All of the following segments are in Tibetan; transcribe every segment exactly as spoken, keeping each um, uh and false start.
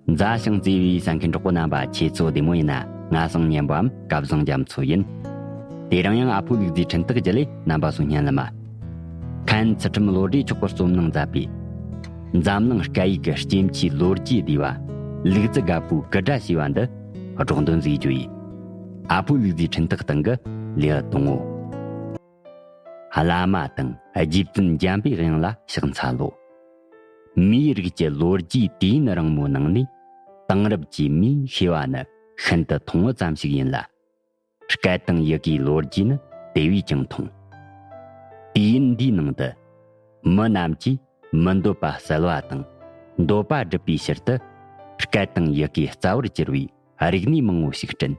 མཛའ་ཞིང་བརྩེ་བའི་གསན་མཁན་གྲོགས་པོ་རྣམ་པ། ཁྱེད་ཚོ་བདེ་མོ་ཡིན་ན། ང་སང་ཉན་པའམ་སྐལ་བཟང་རྒྱ་མཚོ་ཡིན། དེ་རིང་ཡང་ཨ་ཕོ་ལུག་རྫིའི་འཕྲིན་སྟེགས་བརྒྱུད་ལས་རྣམ་པ་ཚོ་སྙན་ལ་མ། མཁན་ཚུལ་ཁྲིམས་བློ་གྲོས་མཆོག་གི་རྩོམ་ནང་མཛད་པའི་འཛམ་གླིང་སྐད་ཡིག་གི་སྐྱེ་འཆིའི་ལོ་རྒྱུས་བསྡུས་པ། ལུག་རྫི་རྒད་པོའི་སྐུ་དགྲ་ཞེས་པ་འདི་སྒྲོག་འདོན་མཛད་རྒྱུ་ཡིན། ཨ་ཕོ་ལུག་རྫིའི་འཕྲིན་སྟེགས་སྟེང་གི་ལེའུ་དང་པོ། བླ་མ་དང་རྗེ་བཙུན་འཇམ་པའི་དབྱངས་ལ་ཕྱག་འཚལ་ལོ། མིའི་རིགས་ཀྱི་ལོ་རྒྱུས་དུས་ཡུན་རིང་མོའི་ནང་ནས་དེང་རབས་ཀྱི་མིས་ཤེས་པ་ནི་ཤིན་ཏུ་ཐུང་ངུ་ཙམ་ཞིག་ཡིན་ལ། སྐད་དང་ཡི་གེའི་ལོ་རྒྱུས་ནི་དེ་བས་ཀྱང་ཐུང་། དུས་ཡུན་འདིའི་ནང་དུ་མི་རྣམས་ཀྱིས་མི་འདོད་པ་བསལ་བ་དང་འདོད་པ་སྒྲུབ་པའི་ཕྱིར་དུ་སྐད་དང་ཡི་གེ་རྩ་བར་གྱུར་བའི་རིག་གནས་མང་བོ་ཞིག་བསྐྲུན།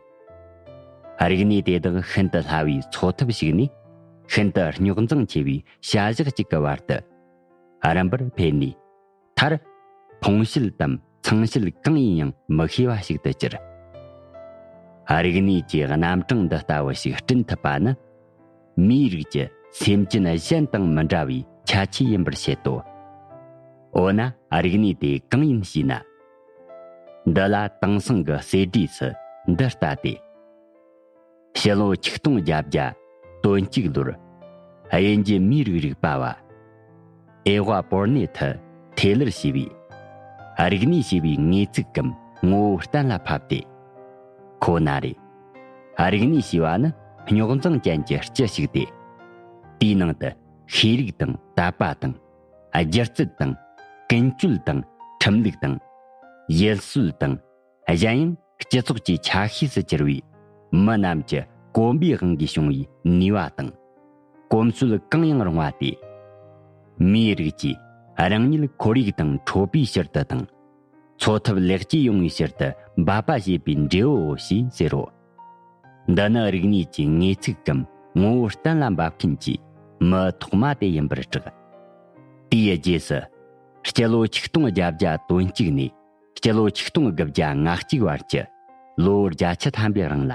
རིག་གནས་དེ་དག་ཤིན་ཏུ་སླ་བའི་འཚོ་ཐབས་ཤིག་ནས་ཤིན་ཏུ་རྙོག་འཛིང་ཆེ་བའི་བྱ་གཞག་ཅིག་གི་བར་དུ་རིམ་པར་འཕེལ་ནས། མཐར་ཕུང་བྱེད་དམ་ཚང་བྱེད་གང་ཡིན་ཡང་མི་ཤེས་པ་ཞིག་ཏུ་གྱུར། རིག་གནས་ཀྱི་རྣམ་གྲངས་འདི་ལྟ་བུ་ཞིག་བསྐྲུན་ཐུབ་པ་ནི། མིའི་རིགས་ཀྱི་སེམས་ཅན་གཞན་དང་མི་འདྲ་བའི་ཁྱད་ཆོས་ཡིན་པར་བཤད་དོ། འོ་ན་རིག་གནས་དེ་གང་ཡིན་ཞེ་ན། འདི་ལ་དེང་སང་གི་གསེར་བྲིས་སུ་འདི་ལྟ་སྟེ། ཕྱི་ལོ་ཆིག་སྟོང་བརྒྱད་བརྒྱ་དོན་གཅིག་ལོར་དབྱིན་ཇི་མིའི་རིགས་རིག་པ་བ་ཨེ་ཝ་པོར་ནེ་ཐི་ཐེ་ལར་ཞེས་པའི་རིག་གནས་ཞེས་པའི་དངོས་ཚིག་གམ་ངོ་བོ་གཏན་ལ་ཕབ་སྟེ། ཁོ་ན་རེ། རིག་གནས་ཞེས་པ་ནི་རྙོག་འཛིང་ཅན་གྱི་སྤྱི་ཞིག་སྟེ། དེའི་ནང་དུ་ཤེས་རིག་དང་དད་པ་དང་། སྒྱུ་རྩལ་དང་། ཀུན་སྤྱོད་དང་། ཁྲིམས་ལུགས་དང་། ཡུལ་སྲོལ་དང་། གཞན་ཡང་སྤྱི་ཚོགས་ཀྱི་ཆ་ཤས་སུ་གྱུར་བའི་མི་རྣམས་ཀྱི་གོམས་པའི་དབང་གིས་བྱུང་བའི་ནུས་པ་དང་། གོམས་སྲོལ་གང་ཡང་རུང་བ་སྟེ། མིའི་རིགས་ཀྱིས་རང་ཉིད་ཁོར་ཡུག་དང་འཕྲོད་པའི་ཕྱིར་དུ་དང་། འཚོ་ཐབས་ལེགས་བཅོས་ཡོང་བའི་ཕྱིར་དུ་འབད་པ་བྱེད་པའི་འབྲས་བུའོ་ཞེས་ཟེར་རོ། འདི་ནི་རིག་གནས་ཀྱི་དངོས་ཚིག་གམ་ངོ་བོ་གཏན་ལ་འབེབས་མཁན་གྱི་མི་ཐོག་མ་དེ་ཡིན་པར་གྲགས། དེའི་རྗེས་སུ། སྤྱི་ལོ་ཆིག་སྟོང་བརྒྱད་བརྒྱ་དོན་གཅིག་ནས་སྤྱི་ལོ་ཆིག་སྟོང་དགུ་བརྒྱ་ལྔ་གཅིག་བར་གྱི་ལོ་བརྒྱ་ཆ་ཐམ་པའི་རིང་ལ།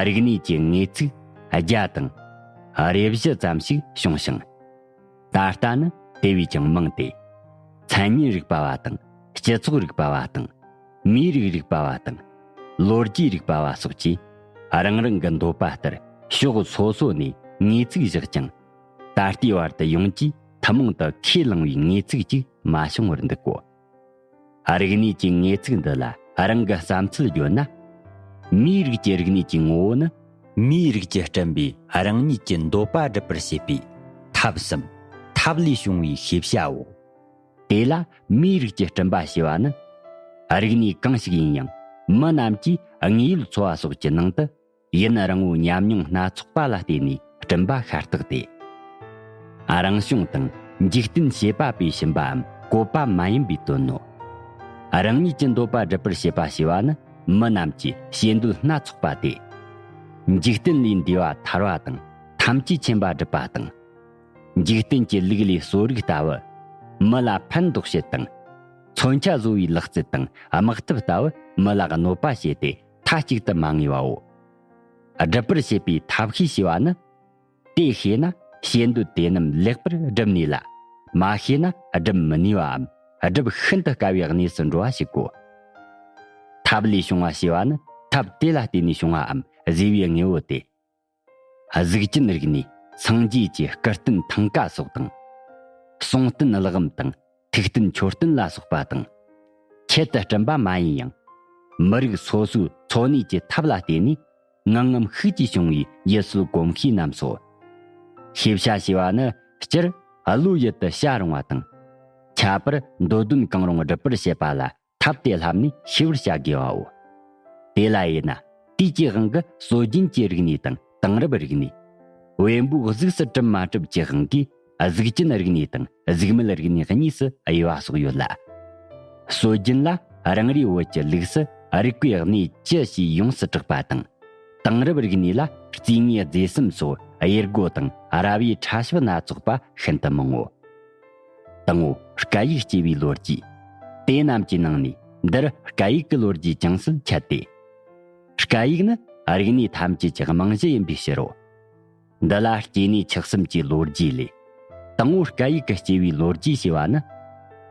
རིག་གནས་ཀྱི་དངོས་ཚིག་བརྒྱ་དང་རེ་བཞི་ཙམ་ཞིག་བྱུང་ཞིང་། ད་ལྟ་ནི་དེ་བས་ཀྱང་མང་སྟེ། མཚན་ཉིད་རིག་པ་བ་དང་། སྤྱི་ཚོགས་རིག་པ་བ་དང་། མིའི་རིགས་རིག་པ་བ་དང་། ལོ་རྒྱུས་རིག་པ་བ་སོགས་ཀྱིས་རང་རང་གི་འདོད་པ་ལྟར་ཕྱོགས་སོ་སོ་ནས་དངོས་ཚིག་བཞག་ཀྱང་། ད་ལྟའི་བར་དུ་ཡོངས་ཀྱིས་ཐུན་མོང་དུ་ཁས་བླངས་པའི་དངོས་ཚིག་ཅིག་མ་བྱུང་བར་འདུག་གོ། རིག་གནས་ཀྱི་དངོས་ཚིག་འདི་ལ་རང་གི་བསམ་ཚུལ་བརྗོད་ན། མིའི་རིགས་ཀྱི་རིག་གནས་ཀྱི་ངོ་བོ་ནི། མིའི་རིགས་ཀྱིས་བསྐྲུན་པའི་རང་ཉིད་ཀྱི་འདོད་པ་སྒྲུབ་པར་བྱེད་པའི་ཐབས་སམ་ཐབས་ལས་བྱུང་བའི་ཤེས་བྱའོ། དེ་ལ་མིའི་རིགས་ཀྱི་སྤྲིན་པ་ཞེས་པ་ནི། རིག་གནས་གང་ཞིག་ཡིན་ཡང་མི་རྣམས་ཀྱིས་དངོས་ཡོད་འཚོ་བ་སོགས་ཀྱི་ནང་དུ། ཡུན་རིང་བོའི་ཉམས་མྱོང་སྣ་ཚོགས་པ་ལ་བརྟེན་ནས་བསྐྲུན་པ་ཤ་སྟག་སྟེ། རང་བྱུང་དང་འཇིག་རྟེན་བྱེད་པ་པས་བྱིན་པའམ་བཀོད་པ་མ་ཡིན་པའི་དོན་ནོ། རང་ཉིད་ཀྱི་འདོད་པ་སྒྲུབ་པར་བྱེད་པ་ཞེས་པ་ནི་མི་རྣམས་ཀྱི་བྱེད་འདོད་སྣ་ཚོགས་པ་སྟེ། འཇིག་རྟེན་ལས་འདས་པ་ཐར་བ་དང་ཐམས་ཅད་མཁྱེན་པ་སྒྲུབ་པ་དང་། འཇིག་རྟེན་གྱི་ལུགས་ལས་གསོ་རིག་ལྟ་བུ། མི་ལ་ཕན་འདོགས་བྱེད་དང་། མཚོན་ཆ་བཟོ་བའི་ལག་རྩལ་དང་དམག་ཐབས་ལྟ་བུ་མི་ལ་གནོད་པ་བྱས་ཏེ་མཐའ་གཅིག་ཏུ་མ་ངེས་པའོ། སྒྲུབ་པར་བྱེད་པའི་ཐབས་ཤེས་ཞེས་པ་ནི། དེ་ཤེས་ན་བྱེད་འདོད་དེ་རྣམས་ལེགས་པར་སྒྲུབ་ནུས་ལ། མ་ཤེས་ན་སྒྲུབ་མི་ནུས་པའམ་སྒྲུབ་ཤིན་ཏུ་དཀའ་བའི་གནས་སུ་འགྲོ་བ་ཞིག་གོ། ཐབས་ལས་བྱུང་བ་ཞེས་པ་ནི་ཐབས་དེ་ལ་བརྟེན་ནས་བྱུང་བའམ་བཟོས་པའི་དངོས་པོ་སྟེ། གཟུགས་ཅན་རིག་ནས་སངས་རྒྱས་ཀྱི་སྐུ་རྟེན་ཐང་ཀ་སོགས་དང་། གསུང་རྟེན་གླུ་བམ་དང་ཐུགས་རྟེན་མཆོད་རྟེན་ལ་སོགས་པ་དང་། ཆེད་དུ་བསྐྲུན་པ་མ་ཡིན་ཡང་། མི་རིགས་སོ་སོའི་འཚོ་གནས་ཀྱི་ཐབས་ལ་བརྟེན་ནས་ངང་ངམ་ཤུགས་ཀྱིས་བྱུང་བའི་ཡུལ་སྲོལ་གོམས་གཤིས་རྣམས་སོ། ཤེས་བྱ་ཞེས་པ་ནི་སྤྱིར་བློ་ཡུལ་དུ་བྱ་རུང་བ་དང་། ཁྱད་པར་འདོད་དོན་གང་རུང་སྒྲུབ་པར་བྱེད་པ་ལ། ཐབས་དེ་ལྷབ་ནས་ཤེས་པར་བྱ་དགོས་པའོ། དེ་ལ་དབྱེ་ན་དུས་ཀྱི་དབང་གིས་སྲོལ་རྒྱུན་གྱི་རིག་གནས་དང་དེང་རབས་རིག་གནས། བེམ་པོའི་གཟུགས་སུ་གྲུབ་མ་གྲུབ་ཀྱི་དབང་གིས་གཟུགས་ཅན་རིག་གནས་དང་གཟུགས་མེད་རིག་གནས་གཉིས་སུ་དབྱེ་བ་སོགས་ཡོད་ལ། སྲོལ་རྒྱུན་ལ་རང་རེའི་བོད་ཀྱི་ལུགས་སུ་རིག་པའི་གནས་བཅུ་ཞེས་ཡོངས་སུ་གྲགས་པ་དང་། དེང་རབས་རིག་གནས་ལ་སྐྱེ་དངོས་རྫས་གསུམ་སོགས་དབྱེ་སྒོ་དང་ར་བའི་ཕྲ་ཞིབ་སྣ་ཚོགས་པ་ཤིན་ཏུ་མང་ངོ་། དང་པོ་སྐད་ཡིག་སྐྱེ་བའི་ལོ་རྒྱུས། དེ་རྣམས་ཀྱི་ནང་ནས་འདིར་སྐད་ཡིག་གི་ལོ་རྒྱུས་ཅུང་ཟད་འཆད་དེ། སྐད་ཡིག་ནི་རིག་གནས་ཐམས་ཅད་ཀྱི་རྨང་གཞི་ཡིན་པའི་ཕྱིར་རོ། འདི་ལ་སྐྱེ་གནས་ཆགས་གསུམ་གྱི་ལོ་རྒྱུས་ལས། དང་པོ་སྐད་ཡིག་གི་སྐྱེ་བའི་ལོ་རྒྱུས་ཞེས་པ་ནི།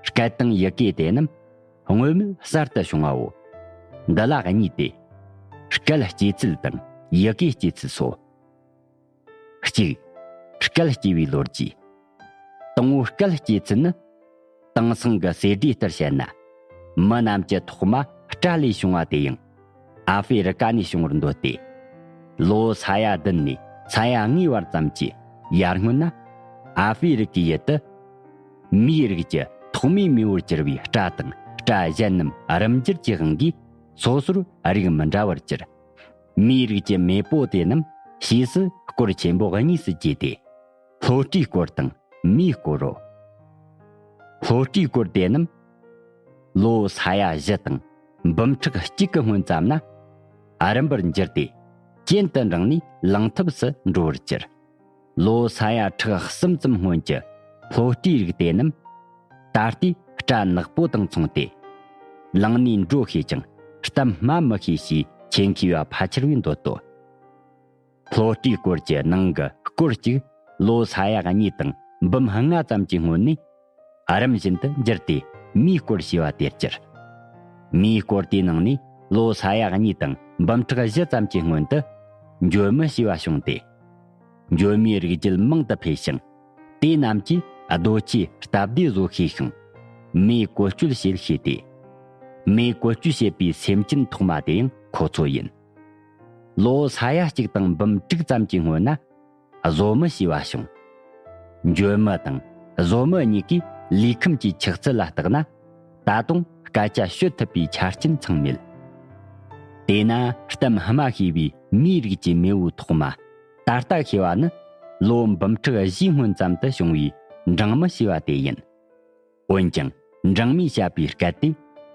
སྐད་དང་ཡི་གེ་དེ་རྣམས་ སྔོན་མེད་གསར་དུ་བྱུང་བའོ། འདི་ལ་གཉིས་ཏེ། སྐད་སྐྱེ་ཚུལ་དང་ཡི་གེ་སྐྱེ་ཚུལ་སོ། གཅིག་སྐད་སྐྱེ་བའི་ལོ་རྒྱུས། དང་པོ་སྐད་སྐྱེ་ཚུལ་ནི། དེང་སང་གི་གསེར་བྲིས་ལྟར་བཤད་ན། མི་རྣམས་ཀྱི་ཐོག་མ་སྤྲ་ལས་བྱུང་བ་དེ་ཡང་། ཨ་ཧྥེ་རི་ཀ་ནས་བྱུང་བར་འདོད་དེ། ལོ་ས་ཡ་བདུན་ནས་ས་ཡ་ལྔའི་བར་ཙམ་གྱི་ཡར་སྔོན་ན། ཨ་ཧྥེ་རི་ཀའི་ཡུལ་དུ། མིའི་རིགས་ཀྱི་ཐོག་མའི་མེས་པོར་གྱུར་པའི་སྤྲ་དང་སྤྲ་གཞན་རྣམས་རིམ་འགྱུར་གྱི་དབང་གིས་སོ་སོར་རིགས་མི་འདྲ་བར་གྱུར། མིའི་རིགས་ཀྱི་མེས་པོ་དེ་རྣམས་ཕྱིས་སུ་སྐོར་ཆེན་པོ་གཉིས་སུ་གྱེས་ཏེ། ལྷོ་སྤྲའི་སྐོར་དང་མིའི་སྐོར་རོ། ལྷོ་སྤྲའི་སྐོར་དེ་རྣམས། ལོ་ས་ཡ་བཞི་དང་འབུམ་ཕྲག་གཅིག་གི་སྔོན་ཙམ་ན། རིམ་པར་འགྱུར་ཏེ། གྱེན་དུ་འབྲངས་ནས་ལང་ཐབས་སུ་འགྲོ་བར་གྱུར། ལོ་ས་ཡ་ཕྲག་གསུམ་ཙམ་སྔོན་གྱི་ལྷོ་སྤྲའི་རིགས་དེ་རྣམས། ད་ལྟའི་སྤྲ་ནག་པོ་དང་མཚུངས་ཏེ། ལང་ནས་འགྲོ་ཤེས་ཀྱང་གཏམ་སྨྲ་མི་ཤེས་ཞེས་ཆེད་མཁས་པ་ཕལ་ཆེར་བས་འདོད་དོ། ལྷོ་སྤྲའི་སྐོར་གྱི་ནང་གི་སྐོར་གཅིག་ལོ་ས་ཡ་གཉིས་དང་འབུམ་ལྔ་ཙམ་གྱི་སྔོན་ནས། རིམ་བཞིན་དུ་འགྱུར་ཏེ་མིའི་སྐོར་ཞེས་པ་དེར་གྱུར། མིའི་སྐོར་དེའི་ནང་ནས་ལོ་ས་ཡ་གཉིས་དང་འབུམ་ཕྲག་བཞི་ཙམ་གྱི་སྔོན་དུ། འཇོལ་མི་ཞེས་པ་བྱུང་སྟེ། འཇོལ་མོའི་རིགས་རྒྱུད་མང་དུ་འཕེལ་ཞིང་། དེ་རྣམས་ཀྱིས་རྡོ་ཆས་སྟབས་བདེ་བཟོ་ཤེས་ཤིང་། མེ་བཀོལ་སྤྱོད་བྱེད་ཤེས་ཏེ། མེ་བཀོལ་སྤྱོད་བྱེད་པའི་སེམས་ཅན་ཐོག་མ་དེ་ཡང་ཁོ་ཚོ་ཡིན། ལོ་ས་ཡ་གཅིག་དང་འབུམ་དྲུག་ཙམ་གྱི་སྔོན་ན། བཟོ་མི་ཞེས་པ་བྱུང་། འཇོལ་མི་དང་བཟོ་མི་གཉིས་ཀའི་ལུས་ཁམས་ཀྱི་ཆགས་ཚུལ་ལ་བརྟགས་ན། ད་དུང་སྐད་ཆ་ཤོད་ཐུབ་པའི་ཆ་རྐྱེན་ཚང་མེད། དེས་ན་གཏམ་སྨྲ་ཤེས་པའི་མིའི་རིགས་ཀྱི་མེས་པོ་ཐོག་མ་ད་ལྟ་ཤེས་པ་ནི། ལོ་འབུམ་ཕྲག་བཞིའི་སྔོན་ཙམ་དུ་བྱུང་བའི་འབྲང་མི་ཞེས་པ་དེ་ཡིན། འོན་ཀྱང་འབྲང་མས་བཤད་པའི་སྐད་དེ་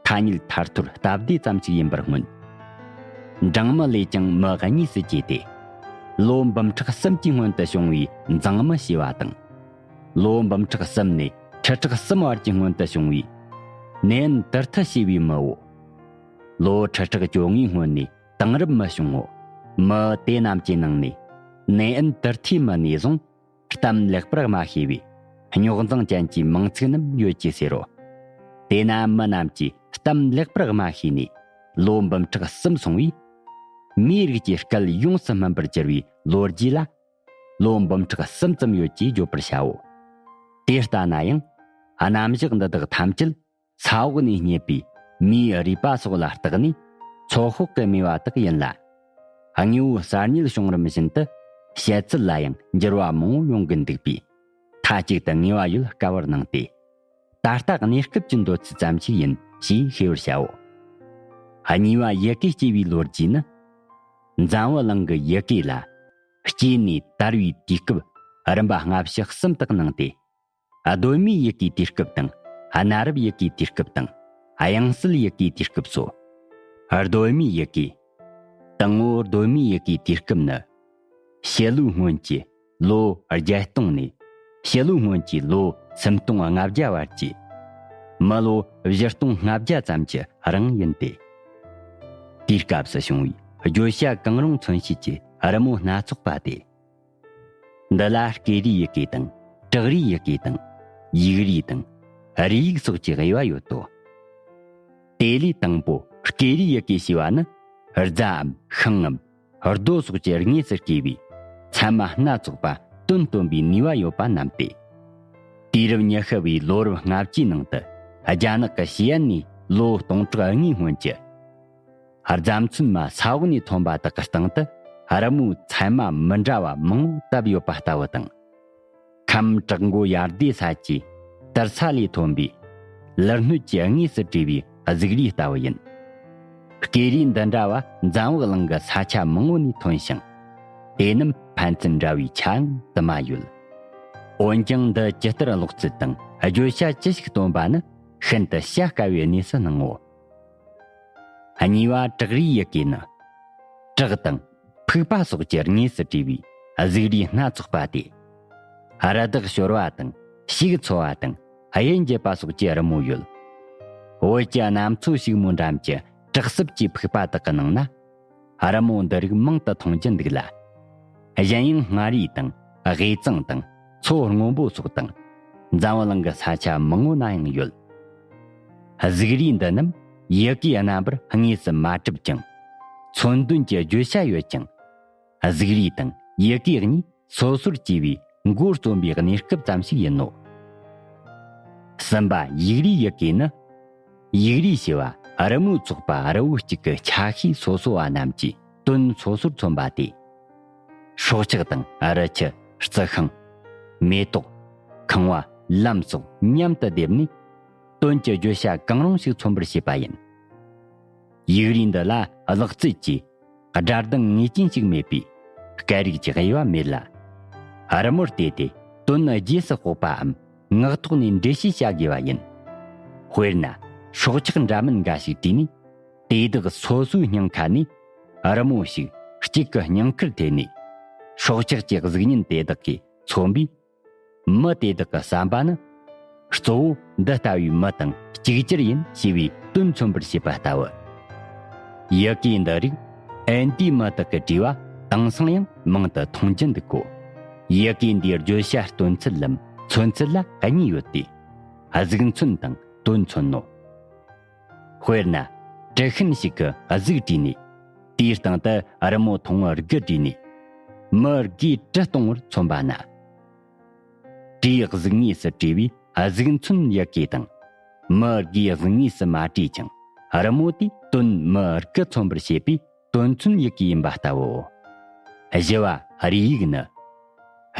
ཐ་སྙད་ཐར་ཐོར་སྟབས་བདེ་ཙམ་ཞིག་ཡིན་པར་མངོན། འབྲང་མི་ལས་ཀྱང་མི་གཉིས་སུ་གྱེས་ཏེ། ལོ་འབུམ་ཕྲག་གསུམ་གྱི་སྔོན་དུ་བྱུང་བའི་མཛངས་མི་ཞེས་པ་དང་། ལོ་འབུམ་ཕྲག་གསུམ་ནས་ཁྲི་ཕྲག་གསུམ་བར་གྱི་སྔོན་དུ་བྱུང་བའི་ནེ་ཨན་ཏིར་ཐི་ཞེས་པའི་མིའོ། ལོ་ཁྲི་ཕྲག་བཅོ་ལྔའི་སྔོན་ནས་དེང་རབས་མི་བྱུང་ངོ་། མི་དེ་རྣམས་ཀྱི་ནང་ནས་ནེ་ཨན་ཏིར་ཐིའི་མི་ནས་བཟུང་། གཏམ་ལེགས་པར་སྨྲ་ཤེས་པའི་རྙོག་འཛིང་ཅན་གྱི་མིང་ཚིག་རྣམས་ཡོད་ཅེས་ཟེར་རོ། དེས་ན་མི་རྣམས་ཀྱིས་གཏམ་ལེགས་པར་སྨྲ་ཤེས་ནས་ལོ་འབུམ་ཕྲག་གསུམ་སོང་བས། མིའི་རིགས་ཀྱི་སྐད་ཡོངས་སུ་སྨིན་པར་གྱུར་བའི་ལོ་རྒྱུས་ལ་ལོ་འབུམ་ཕྲག་གསུམ་ཙམ་ཡོད་ཅེས་བརྗོད་པར་བྱའོ། དེ་ལྟ་ན་ཡང་རྣམ་གཞག་འདི་དག་ཐམས་ཅད་ས་འོག་ནས་རྙེད་པའི་མིའི་རུས་པ་སོགས་ལ་བརྟགས་ནས་ཚོད་དཔག་གི་སྨྲས་པ་དག་ཡིན་ལ། དངོས་པོ་གསར་རྙེད་བྱུང་རིམ་བཞིན་དུ་བཤད་ཚུལ་ལ་ཡང་འགྱུར་བ་མང་བོ་ཡོང་གི་འདུག་པས། མཐའ་གཅིག་ཏུ་ངེས་པ་ཡོད་དཀའ་བར་སྣང་སྟེ། ད་ལྟ་གནས་སྐབས་ཀྱི་འདོད་ཚུལ་ཙམ་ཞིག་ཡིན་ཞེས་ཤེས་པར་བྱའོ། གཉིས་པ་ཡི་གེ་སྐྱེ་བའི་ལོ་རྒྱུས་ནི། འཛམ་བུ་གླིང་གི་ཡི་གེ་ལ། སྐྱེས་ནས་དར་བའི་དུས་སྐབས་རིམ་པ་སྔ་ཕྱི་གསུམ་དུ་སྣང་སྟེ། གདོད་མའི་ཡི་གེའི་དུས་སྐབས་དང་། གནའ་རབས་ཡི་གེའི་དུས་སྐབས་དང་། དབྱངས་གསལ་ཡི་གེའི་དུས་སྐབས་སོ། གདོད་མའི་ཡི་གེ། དང་པོ་གདོད་མའི་ཡི་གེའི་དུས་སྐབས་ནི། ཕྱི་ལོའི་སྔོན་གྱི་ལོ་བརྒྱད་སྟོང་ནས། ཕྱི་ལོའི་སྔོན་གྱི་ལོ་སུམ་སྟོང་ལྔ་བརྒྱ་བར་གྱི། མི་ལོ་བཞི་སྟོང་ལྔ་བརྒྱ་ཙམ་གྱི་རིང་ཡིན་ཏེ། དེའི་སྐབས་སུ་བྱུང་བའི་བརྗོད་བྱ་གང་རུང་མཚོན་བྱེད་ཀྱི་རི་མོ་སྣ་ཚོགས་པ་སྟེ། འདི་ལ་སྐད་རིགས་ཡི་གེ་དང་། བྲག་རིགས་ཡི་གེ་དང་། ཡིག་རིགས་དང་། རིགས་ཡིག་སོགས་ཀྱི་དབྱེ་བ་ཡོད་དོ། དེ་ལས་དང་པོ་སྐད་རིགས་ཡི་གེ་ཞེས་པ་ནི། རྫའམ་ཤིང་ངམ་རྡོ་སོགས་ཀྱི་དངོས་སུ་སྐྱེས་པའི་ཚད་མ་སྣ་ཚོགས་པ་དོན་སྟོན་པའི་ནུས་པ་ཡོད་པ་རྣམས་ཏེ། དུས་རབས་ཉི་ཤུ་བའི་ལོ་རབས་ལྔ་བཅུའི་ནང་དུ་རྒྱ་ནག་གི་ཞི་ཨན་ནས་ལོ་སྟོང་ཕྲག་གཉིས་སྔོན་གྱི་རྫ་མཚོན་མ་ས་འོག་ནས་ཐོན་པ་དག་གི་སྟེང་དུ་རི་མོའི་ཚད་མ་མི་འདྲ་བ་མང་པོ་བཏབ་ཡོད་པ་ལྟ་བུ་དང་། ཁམས་བྲག་མགོ་ཡར་སྡེ་ས་ཀྱི་དར་ས་ལས་ཐོན་པའི་ལུར་སྣོད་ཀྱི་དངོས་སུ་བྲིས་པའི་གཟུགས་རིས་ལྟ་བུ་ཡིན། སྐད་རིས་འདི་འདྲ་བ་འཛམ་བུ་གླིང་གི་ས་ཆ་མང་བོ་ནས་ཐོན་ཞིང་། དེ་རྣམས་ཕན་ཚུན་འདྲ་བའི་ཆའང་དུ་མ་ཡོད། འོན་ཀྱང་འདི་ཇི་ལྟར་ཀློག་ཚུལ་དང་བརྗོད་བྱ་ཅི་ཞིག་སྟོན་པ་ནི་ཤིན་ཏུ་བྱ་དཀའ་བའི་གནས་སུ་སྣང་ངོ་། གཉིས་པ་བྲག་རིས་ཡི་གེ་ནི། བྲག་དང་ཕུག་པ་སོགས་ཀྱི་དངོས་སུ་བྲིས་པའི་གཟུགས་རིས་སྣ་ཚོགས་པ་སྟེ། རི་དྭགས་ཤོར་བ་དང་ཕྱུགས་འཚོ་བ་དང་གཡུལ་འགྱེད་པ་སོགས་ཀྱི་རི་མོ་ཡོད། བོད་ཀྱི་གནམ་མཚོ་ཕྱུག་མོ་འགྲམ་གྱི་བྲག་སྲུབས་ཀྱི་ཕུག་པ་དག་གི་ནང་ན། རི་མོ་འདི་རིགས་མང་དུ་མཐོང་རྒྱུ་འདུག་ལ། གཞན་ཡང་མངའ་རིས་དང་དབུས་གཙང་དང་མཚོ་སྔོན་པོ་སོགས་དང་། འཛམ་བུ་གླིང་གི་ས་ཆ་མང་བོ་ན་ཡང་ཡོད། གཟུགས་རིས་འདི་རྣམས་ཡི་གེའི་རྣམ་པར་དངོས་སུ་མ་གྲུབ་ཅིང་། མཚོན་དོན་གྱི་བརྗོད་བྱ་ཡོད་ཅིང་། གཟུགས་རིས་དང་ཡི་གེ་གཉིས་སོ་སོར་གྱེས་པའི་མགོ་རྩོམ་པའི་གནས་སྐབས་ཙམ་ཞིག་ཡིན་ནོ། གསུམ་པ། ཡིག་རིས་ཡི་གེ་ནི། ཡིག་རིས་ཞེས་པ་རི་མོའི་ཚོགས་པ་རི་བོ་གཅིག་གི་ཆ་ཤས་སོ་སོ་བ་རྣམས་ཀྱི་དོན་སོ་སོར་མཚོན་པ་སྟེ། སྲོག་ཆགས་དང་རི་ཆུ། རྩི་ཤིང་། མེ་ཏོག་ཁང་བ། ལམ་སོགས་མཉམ་དུ་བསྡེབས་ནས། དོན་གྱི་བརྗོད་བྱ་གང་རུང་ཞིག་མཚོན་པར་བྱེད་པ་ཡིན། ཡིག་རིས་འདི་ལ་ལག་རྩལ་གྱི་སྒྲ་གདངས་ངེས་ཅན་ཞིག་མེད་པས་སྐད་རིགས་ཀྱི་དབྱེ་བ་མེད་ལ། རི་མོར་བལྟས་ཏེ་དོན་རྗེས་སུ་དཔོག་པའམ་ངག་ཐོག་ནས་འགྲེལ་བཤད་བྱ་དགོས་པ་ཡིན། དཔེར་ན། སྲོག་ཆགས་འདྲ་མིན་འགའ་ཞིག་བྲིས་ནས། དེ་དག་སོ་སོའི་སྙིང་ཁ་ནས་རི་མོ་ཞིག་གཅིག་གི་སྙིང་ཁར་ཐེབས་ནས། སྲོག་ཆགས་ཀྱི་གཟུགས་བརྙན་དེ་དག་གིས་མཚོན་པའི་མི་དེ་དག་གི་བསམ་པ་ནི། གཙོ་བོ་འདི་ལྟ་བུའི་མི་དང་གཅིག་གྱུར་ཡིན་ཞེས་པའི་དོན་མཚོན་པར་བྱེད་པ་ལྟ་བུ། ཡི་གེ་འདི་རིགས་ཨན་ཏིའི་མི་དག་གིས་བྲིས་པ་དེང་སང་ཡང་མང་དུ་མཐོང་རྒྱུ་འདུག་གོ། ཡི་གེ་འདིའི་བརྗོད་བྱ་སྟོན་ཚུལ་ལམ་མཚོན་ཚུལ་ལ་གཉིས་ཡོད་དེ། གཟུགས་མཚོན་དང་དོན་མཚོན་ནོ། དཔེར་ན། དྲི་ཤན་ཞིག་གི་གཟུགས་བྲིས་ནས། དེའི་སྟེང་དུ་རི་མོ་མཐོང་བ་དགུ་བྲིས་ནས། མི་དགུའི་དྲི་གཏོང་བར་མཚོན་པ་ན། དྲིའི་གཟུགས་དངོས་སུ་བྲིས་པའི་གཟུགས་མཚོན་ཡི་གེ་དང་། མི་དགུའི་གཟུགས་དངོས་སུ་མ་བྲིས་ཀྱང་། རི་མོ་དེའི་དོན་མི་དགུ་མཚོན་པར་བྱེད་པའི་དོན་མཚོན་ཡི་གེ་ཡིན་པ་ལྟ་བུའོ། བཞི་བ། རིས་ཡིག་ནི།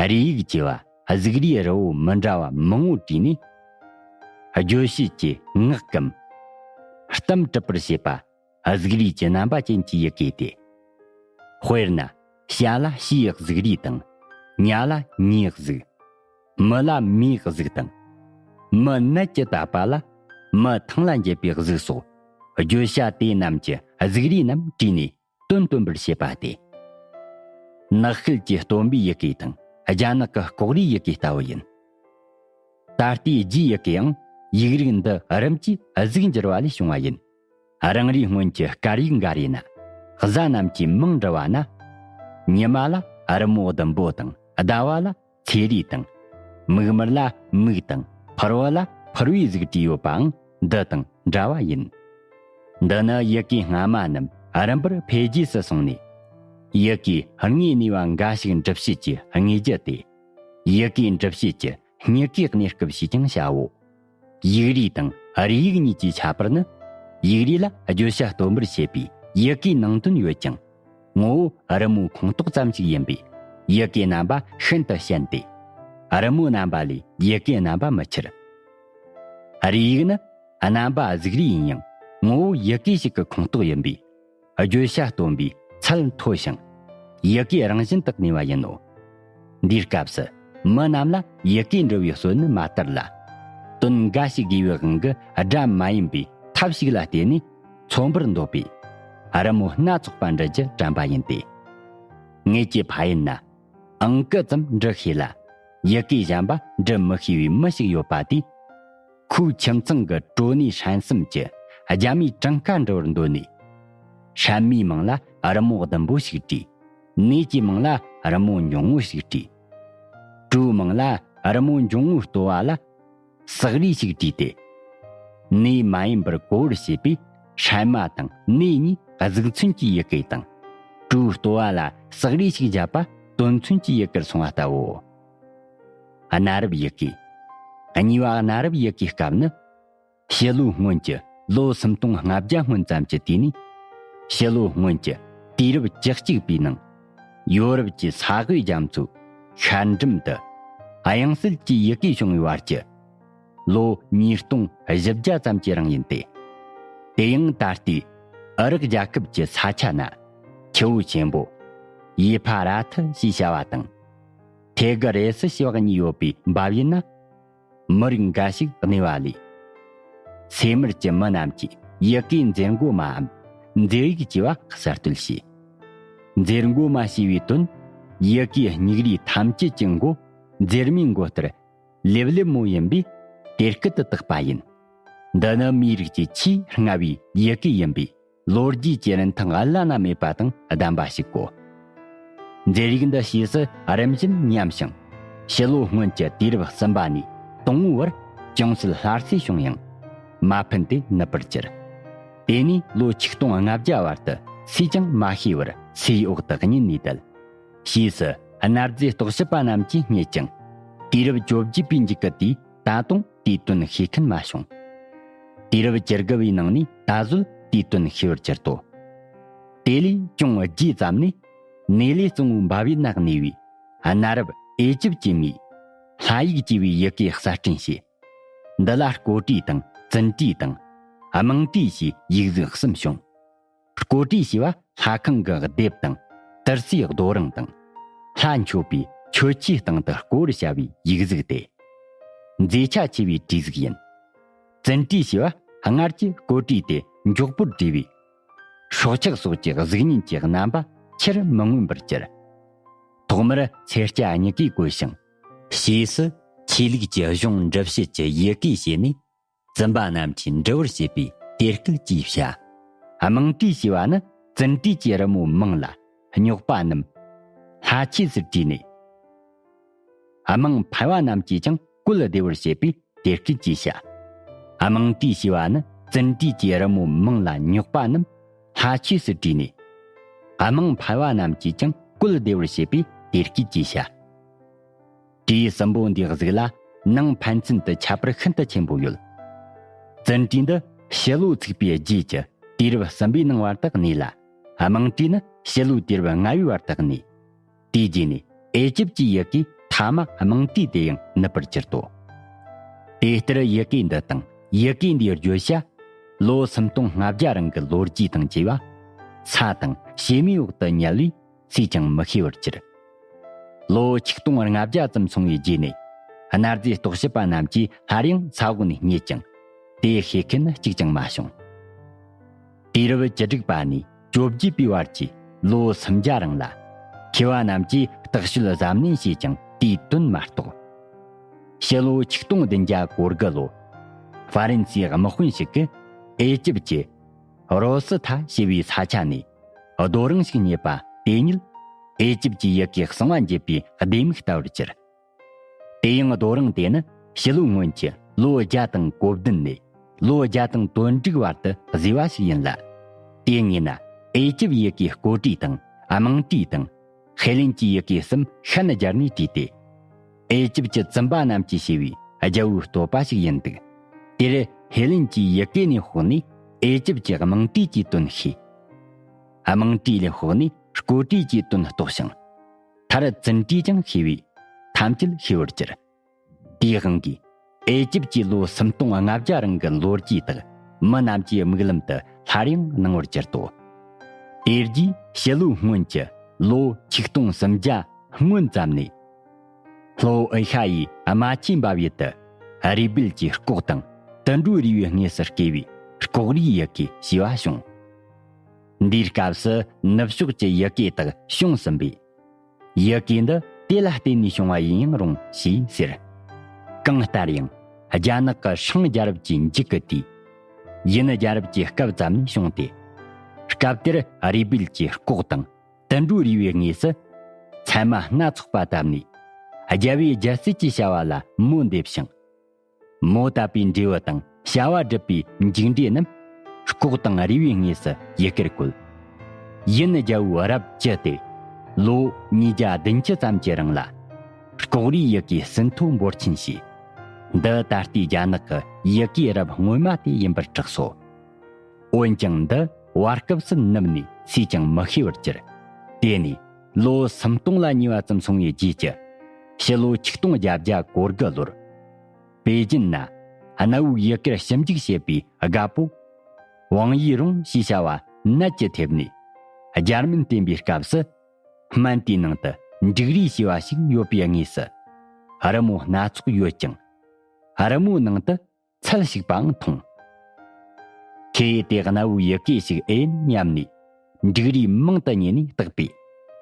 རིས་ཡིག་ཅེས་པ་གཟུགས་རིས་རི་བོ་མི་འདྲ་བ་མང་བོ་བྲིས་ནས། བརྗོད་བྱེད་ཀྱི་ངག་གམ་གཏམ་གྲུབ་པར་བྱེད་པ་གཟུགས་རིས་ཀྱི་རྣམ་པ་ཅན་གྱི་ཡི་གེ་སྟེ། དཔེར་ན། བྱ་ལ་བྱའི་གཟུགས་རིས་དང་། ཉ་ལ་ཉའི་གཟུགས། མི་ལ་མིའི་གཟུགས་དང་། མི་ནད་ཀྱིས་བཏབ་པ་ལ་མི་ཐང་ལ་འགྱེད་པའི་གཟུགས་སོགས། བརྗོད་བྱ་དེ་རྣམས་ཀྱི་གཟུགས་རིས་རྣམས་བྲིས་ནས་དོན་སྟོན་པར་བྱེད་པ་སྟེ། ནག་ཤེལ་གྱི་སྟོན་པའི་ཡི་གེ་དང་རྒྱ་ནག་གི་ལྐོག་རིས་ཡི་གེ་ལྟ་བུ་ཡིན། ད་ལྟའི་རྒྱའི་ཡི་གེའང་ཡིག་རིགས་འདི་རིམ་གྱིས་གཟུགས་འགྱུར་བ་ལས་བྱུང་བ་ཡིན། རང་རེའི་སྔོན་གྱི་སྐད་ཡིག་འགའ་རེ་ན། གཟའ་རྣམས་ཀྱི་མིང་འབྲི་བ་ན། ཉི་མ་ལ་རི་མོ་ཟླུམ་པོ་དང་། ཟླ་བ་ལ་ཚེ་རིས་དང་། མིག་དམར་ལ་མིག་དང་། ཕུར་བུ་ལ་ཕུར་བུའི་གཟུགས་བྲིས་ཡོད་པའང་འདི་དང་འདྲ་བ་ཡིན། འདི་ནི་ཡི་གེ་སྔ་མ་རྣམས་རིམ་པར་འཕེལ་རྒྱས་སུ་སོང་ནས། ཡི་གེའི་དངོས་གནས་པ་འགའ་ཞིག་འབྲི་བྱེད་ཀྱི་དངོས་རྒྱུ་སྟེ། ཡི་གེའི་འབྲི་བྱེད་ཀྱི་སྙིང་གའི་གནས་སྐབས་ཞེས་ཀྱང་བྱའོ། ཡིག་རིས་དང་རིས་ཡིག་གཉིས་ཀྱི་ཁྱད་པར་ནི། ཡིག་རིས་ལ་བརྗོད་བྱ་སྟོན་པར་བྱེད་པའི་ཡི་གེའི་ནང་དོན་ཡོད་ཀྱང་། ངོ་བོ་རི་མོའི་ཁོངས་གཏོགས་ཙམ་ཞིག་ཡིན་པས། ཡི་གེའི་རྣམ་པ་ཤིན་ཏུ་ཞན་ཏེ། རི་མོའི་རྣམ་པ་ལས་ཡི་གེའི་རྣམ་པ་མི་ཁྱེར། རིས་ཡིག་ནི་རྣམ་པ་གཟུགས་རིས་ཡིན་ཡང་ངོ་བོ་ཡི་གེ་ཞིག་གི་ཁོངས་གཏོགས་ཡིན་པས། བརྗོད་བྱ་སྟོན་པའི་ཚད་མཐོ་ཞིང་། ཡི་གེ་རང་བཞིན་དུ་གནས་པ་ཡིན་ནོ། འདིའི་སྐབས་སུ་མི་རྣམས་ལ་ཡི་གེ་འབྲི་བའི་སྲོལ་ནི་མ་དར་ལ། དོན་འགའ་ཞིག་དགོས་པའི་དབང་གིས་སྒྲ་མ་ཡིན་པའི་ཐབས་ཤིག་ལ་བརྟེན་ནས་མཚོན་པར་འདོད་པས། རི་མོ་སྣ་ཚོགས་པ་འབྲི་རྒྱུ་དྲན་པ་ཡིན་ཏེ། ངེད་ཀྱི་ཕ་ཡུལ་ན་ཨང་ཀི་ཙམ་འབྲི་ཤེས་ལ། ཡི་གེ་གཞན་པ་འབྲི་མི་ཤེས་པའི་མི་ཞིག་ཡོད་པ་དེས། ཁོའི་ཁྱིམ་ཚང་གི་གྲོ་ནས་ཧྲན་གསུམ་གྱི་རྒྱ་མིའི་གྲངས་ཀ་འབྲི་བར་འདོད་ནས། ཧྲན་མའི་མིང་ལ་རི་མོ་ཟླུམ་པོ་ཞིག་བྲིས། ནས་ཀྱི་མིང་ལ་རི་མོ་འབྱུང་བོ་ཞིག་བྲིས། གྲོའི་མིང་ལ་རི་མོ་འབྱུང་བོའི་ལྟོ་བ་ལ་སག་རིས་ཤིག་བྲིས་ཏེ། ནས་མ་ཡིན་པར་གོ་བར་བྱེད་པས། ཧྲན་མ་དང་ནས་གཉིས་གཟུགས་མཚོན་གྱི་ཡི་གེ་དང་། གྲོའི་ལྟོ་བ་ལ་སག་རིས་ཤིག་བརྒྱབ་པ་དོན་མཚོན་གྱི་ཡི་གེར་སོང་བ་ལྟ་བུའོ། གནའ་རབས་ཡི་གེ། གཉིས་པ་གནའ་རབས་ཡི་གེའི་སྐབས་ནི། ཕྱི་ལོའི་སྔོན་གྱི་ལོ་སུམ་སྟོང་ལྔ་བརྒྱ་སྔོན་ཙམ་གྱི་དུས་ནས། ཕྱི་ལོའི་སྔོན་གྱི་དུས་རབས་བཅུ་གཅིག་པའི་ནང་། ཡོ་རོབ་ཀྱི་ས་དབུས་རྒྱ་མཚོའི་ཤར་འགྲམ་དུ། དབྱངས་གསལ་གྱི་ཡི་གེ་བྱུང་བའི་བར་གྱི་ལོ་ཉིས་སྟོང་བཞི་བརྒྱ་ཙམ་གྱི་རིང་ཡིན་ཏེ། དེ་ཡང་ད་ལྟའི་ཨི་རག་རྒྱལ་ཁབ་ཀྱི་ས་ཆ་ན་ཆུ་བོ་ཆེན་པོ་ཡེ་ཕ་ར་ཐི་ཞེས་བྱ་བ་དང་། ཐེ་གི་རེ་སི་ཞེས་པ་གཉིས་ཡོད་པའི་འབབ་ཡུལ་ན། མི་རིགས་འགའ་ཞིག་གནས་པ་ལས། སེ་མར་གྱི་མི་རྣམས་ཀྱིས་ཡི་གེའི་མཛེར་མགོ་མའམ་མཛེར་ཡིག་ཅེས་པ་གསར་གཏོད་བྱས། མཛེར་མགོ་མ་ཞེས་པའི་དོན། ཡི་གེའི་སྙིགས་རིས་ཐམས་ཅད་ཀྱི་མགོ་མཛེར་མའི་མགོ་ལྟར་ལེབ་ལེབ་མོ་ཡིན་པས་དེ་སྐད་དུ་བཏགས་པ་ཡིན། འདི་ནི་མིའི་རིགས་ཀྱི་ཆེས་སྔ་བའི་ཡི་གེ་ཡིན་པས། ལོ་རྒྱུས་ཀྱི་རིན་ཐང་བླ་ན་མེད་པ་དང་ལྡན་པ་ཞིག་གོ། མཛེར་ཡིག་འདི་ཕྱིས་སུ་རིམ་བཞིན་ཉམས་ཤིང་། ཕྱི་ལོ་སྔོན་གྱི་དུས་རབས་གསུམ་པ་ནས་དང་པོའི་བར་ཅུང་ཟད་སླར་གསོས་བྱུང་ཡང་ མ་ཕན་ཏེ་ནུབ་པར་གྱུར། དེ་ནས་ལོ་ཆིག་སྟོང་ལྔ་བརྒྱ་བར་དུ་སུས་ཀྱང་མ་ཤེས་པར་སའི་འོག་ཏུ་གཉིད་ནས་བསྡད། ཕྱིས་སུ་གནའ་རྫས་རྟོག་ཞིབ་པ་རྣམས་ཀྱིས་རྙེད་ཀྱང་། དུས་རབས་བཅོ་བརྒྱད་པའི་མཇུག་གི་དུས་ད་དུང་དེའི་དོན་ཤེས་མཁན་མ་བྱུང་། དུས་རབས་བཅུ་དགུ་བའི་ནང་ནས་ད་གཟོད་དེའི་དོན་ཤེས་པར་གྱུར་ཏོ། དེ་ལས་ཅུང་རྗེས་ཙམ་ནས་ནེ་ལི་གཙང་བོའི་འབབ་ཡུལ་ན་གནས་པའི་གནའ་རབས་ཨེ་ཅིབ་ཀྱི་མིས་ལྷ་ཡིག་ཅེས་པའི་ཡི་གེ་གསར་སྐྲུན་བྱས། འདི་ལ་སྐོར་བྲིས་དང་བཙུན་བྲིས་དང་དམངས་བྲིས་ཞེས་ཡིག་གཟུགས་གསུམ་བྱུང་། སྐོར་བྲིས་ཞེས་པ་ལྷ་ཁང་གི་ལྡེབས་དང་དུར་སའི་རྡོ་རིང་དང་། ལྷ་མཆོད་པའི་མཆོད་ཆས་སྟེང་དུ་བརྐོ་བར་བྱ་བའི་ཡིག་གཟུགས་ཏེ། མཛེས་ཆ་ཆེ་བའི་བྲིས་གཟུགས་ཡིན། བཙུན་བྲིས་ཞེས་པ་སྔར་གྱི་སྐོར་བྲིས་དེ་མགྱོགས་པོར་བྲིས་པས། སྲོག་ཆགས་སོགས་ཀྱི་གཟུགས་བརྙན་གྱི་རྣམ་པ་ཆེར་མི་མངོན་པར་གྱུར། ཐོག་མར་ཚེར་སྐྱ་གཉིས་ཀས་བཀོད་ཞིང་། ཕྱིས་སུ་ཆོས་ལུགས་ཀྱི་གཞུང་འབྲི་བྱེད་ཀྱི་ཡི་གེ་བྱས་ནས། བཙུན་པ་རྣམས་ཀྱིས་འབྲི་བར་བྱེད་པའི་དེ་སྐད་ཅེས་བྱ། དམངས་བྲིས་ཞེས་པ་ནི་བཙུན་བྲིས་ཀྱི་རི་མོ་མིང་ལ་རྙོག་པ་རྣམས་ལྷ་ཆོས་སུ་བྲིས་ནས། དམངས་ཕལ་བ་རྣམས་ཀྱིས་ཀྱང་བཀོལ་བདེ་བར་བྱེད་པའི་དེ་སྐད་ཅེས་བྱ། དམངས་བྲིས་ཞེས་པ་ནི་བཙུན་བྲིས་ཀྱི་རི་མོ་མིང་ལ་རྙོག་པ་རྣམས་ལྷ་ཆོས་སུ་བྲིས་ནས། དམངས་ཕལ་བ་རྣམས་ཀྱིས་ཀྱང་བཀོལ་བདེ་བར་བྱེད་པའི་དེ་སྐད་ཅེས་བྱ། བྲིས་གསུམ་པོ་འདིའི་གཟུགས་ལ་ནང་ཕན་ཚུན་དུ་ཁྱད་པར་ཤིན་ཏུ་ཆེན་པོ་ཡོད། བཙུན་བྲིས་འདི་ཕྱི་ལོ་ཚུགས་པའི་རྗེས་ཀྱི་དུས་རབས་གསུམ་པའི་ནང་བར་དུ་གནས་ལ། དམངས་བྲིས་ནི་ཕྱི་ལོའི་དུས་རབས་ལྔ་བའི་བར་དུ་གནས། དེའི་རྗེས་ནས་ཨེ་ཅིབ་ཀྱི་ཡི་གེ་ཐ་མ་དམངས་བྲིས་དེ་ཡང་ནུབ་པར་གྱུར་ཏོ། དེ་ལྟར་ཡི་གེ་འདི་དང་ཡི་གེ་འདིའི་བརྗོད་བྱ་ལོ་སུམ་སྟོང་ལྔ་བརྒྱ་རིང་གི་ལོ་རྒྱུས་དང་བཅས་པ་ས་དང་བྱེ་མའི་འོག་ཏུ་ཉལ་བས། སུས་ཀྱང་མི་ཤེས་པར་གྱུར། ལོ་ཆིག་སྟོང་ལྔ་བརྒྱ་ཙམ་སོང་བའི་རྗེས་ནས་གནའ་རྫས་རྟོག་ཞིབ་པ་རྣམས་ཀྱིས་སླར་ཡང་ས་འོག་ནས་རྙེད་ཀྱང་དེ་ཤེས་མཁན་གཅིག་ཀྱང་མ་བྱུང་། དུས་རབས་བཅུ་དྲུག་པ་ནས་བཅོ་བརྒྱད་པའི་བར་གྱི་ལོ་སུམ་བརྒྱ་རིང་ལ་མཁས་པ་རྣམས་ཀྱིས་བརྟག་དཔྱད་གཟབ་ནན་བྱས་ཀྱང་དེའི་དོན་མ་རྟོགས། ཕྱི་ལོ་ཆིག་སྟོང་བདུན་བརྒྱ་གོ་དགུ་ལོ་ཧྥ་རན་སིའི་དམག་དཔོན་ཞིག་གིས་ཨེ་ཅིབ་ཀྱི་རོ་སི་ཐ་ཞེས་པའི་ས་ཆ་ནས་རྡོ་རིང་ཞིག་རྙེད་པ་དེ་ཉིད་ཨེ་ཅིབ་ཀྱི་ཡི་གེ་གསང་བ་འབྱེད་པའི་ལྡེ་མིག་ལྟ་བུར་གྱུར། དེ་ཡང་རྡོ་རིང་དེ་ནི་ཕྱི་ལོའི་སྔོན་གྱི་ལོ་བརྒྱ་དང་གོ་བདུན་ནས་ལོ་བརྒྱ་དང་དོན་དྲུག་བར་དུ་བཟོས་པ་ཞིག་ཡིན་ལ། དེ་ངོས་ན་ཨེ་ཅིབ་ཡི་གེའི་སྐོར་བྲིས་དང་དམངས་བྲིས་དང་། ཧེ་ལེན་གྱི་ཡི་གེ་གསུམ་ཤན་སྦྱར་ནས་བྲིས་ཏེ། ཨེ་ཅིབ་ཀྱི་བཙུན་པ་རྣམས་ཀྱིས་བྱས་པའི་རྒྱལ་པོའི་བསྟོད་པ་ཞིག་ཡིན་འདུག། དེར་ཧེ་ལེན་གྱི་ཡི་གེ་ནས་དཔོག་ནས་ཨེ་ཅིབ་ཀྱི་དམངས་བྲིས་ཀྱི་དོན་ཤེས། དམངས་བྲིས་ལས་དཔོག་ནས་སྐོར་བྲིས་ཀྱི་དོན་རྟོགས་ཤིང་། མཐར་བཙུན་བྲིས་ཀྱང་ཤེས་པས་ཐམས་ཅད་ཤེས་པར་གྱུར། དེའི་དབང་གིས་ཨེ་ཅིབ་ཀྱི་ལོ་སུམ་སྟོང་ལྔ་བརྒྱ་རིང་གི་ལོ་རྒྱུས་དག་མི་རྣམས་ཀྱི་མིག་ལམ་དུ་སླར་ཡང་སྣང་བར་གྱུར་ཏོ། དེ་རྗེས་ཕྱི་ལོའི་སྔོན་གྱི་ལོ་ཆིག་སྟོང་སུམ་བརྒྱ་སྔོན་ཙམ་ནས། ལྷོ་ཨེ་ཤ་ཡའི་རྨ་ཆུའི་འབབ་ཡུལ་དུ་རུས་སྦལ་གྱི་ལྐོག་དང་དུད་འགྲོའི་རུས་པའི་ངོས་སུ་བརྐོས་པའི་ལྐོག་རིས་ཡི་གེ་ཞེས་པ་བྱུང་། འདིའི་སྐབས་སུ་ནུབ་ཕྱོགས་ཀྱི་ཡི་གེ་དག་བྱུང་ཟིན་པས། ཡི་གེ་འདི་དེ་ལ་བརྟེན་ནས་བྱུང་བ་ཡིན་ཡང་རུང་ཞེས་ཟེར། གང་ལྟར་ཡང་རྒྱ་ནག་གི་ཧྲང་རྒྱལ་རབས་ཀྱི་མཇུག་གི་དུས། ཡུན་རྒྱལ་རབས་ཀྱི་སྐབས་ཙམ་ནས་བྱུང་སྟེ། སྐབས་དེར་རུས་སྦལ་གྱི་ལྐོག་དང་དུད་འགྲོའི་རུས་པའི་ངོས་སུ་ཚད་མ་སྣ་ཚོགས་པ་བཏབ་ནས། རྒྱལ་བའི་རྒྱལ་སྲིད་ཀྱི་བྱ་བ་ལ་མོ་འདེབས་ཤིང་། མོ་དད་པའི་འབྲས་བུ་དང་བྱ་བ་སྒྲུབ་པའི་མཇུག་འབྲས་རྣམས་ལྐོག་དང་རུས་པའི་ངོས་སུ་ཡི་གེར་བཀོད། ཡུན་རྒྱལ་པོའི་རབས་བཅུ་སྟེ། ལོ་ཉིས་བརྒྱ་བདུན་ཅུ་ཙམ་གྱི་རིང་ལ། ལྐོག་རིས་ཡི་གེའི་ཟིན་ཐོ་འབོར་ཆེན་བྱས། འདི་ད་ལྟའི་རྒྱ་ནག་གི་ཡི་གེའི་རབས་སྔོན་མ་དེ་ཡིན་པར་གྲགས་སོ། འོན་ཀྱང་འདི་བར་སྐབས་སུ་ནུབ་ནས་སུས་ཀྱང་མི་ཤེས་པར་གྱུར། དེ་ནས་ལོ་སུམ་སྟོང་ལ་ཉེ་བ་ཙམ་སོང་བའི་རྗེས་ཀྱི་ཕྱི་ལོ་ཆིག་སྟོང་བརྒྱད་བརྒྱ་གོ་དགུ་ལོར། པེ་ཅིན་ན་གནའ་བོའི་ཡི་གེར་ཞིབ་འཇུག་བྱེད་པའི་རྒད་པོ་ཝང་ཡི་རུང་ཞེས་བྱ་བ་ནད་ཀྱིས་ཐེབས་ནས་རྒྱ་སྨན་བསྟེན་པའི་སྐབས་སུ། སྨན་དེའི་ནང་དུ་འབྲུག་རིས་ཞེས་པ་ཞིག་ཡོད་པའི་དངོས་སུ། རི་མོ་སྣ་ཚོགས་ཡོད་ཀྱང་། རི་མོའི་ནང་དུ་ཚལ་ཞིག་པའང་མཐོང་། ཁོས་དེ་གནའ་བོའི་ཡི་གེ་ཞིག་ཨེ་ཡིན་སྙམ་ནས། འབྲུག་རིས་མང་དུ་རྙེད་ནས་བརྟགས་པས་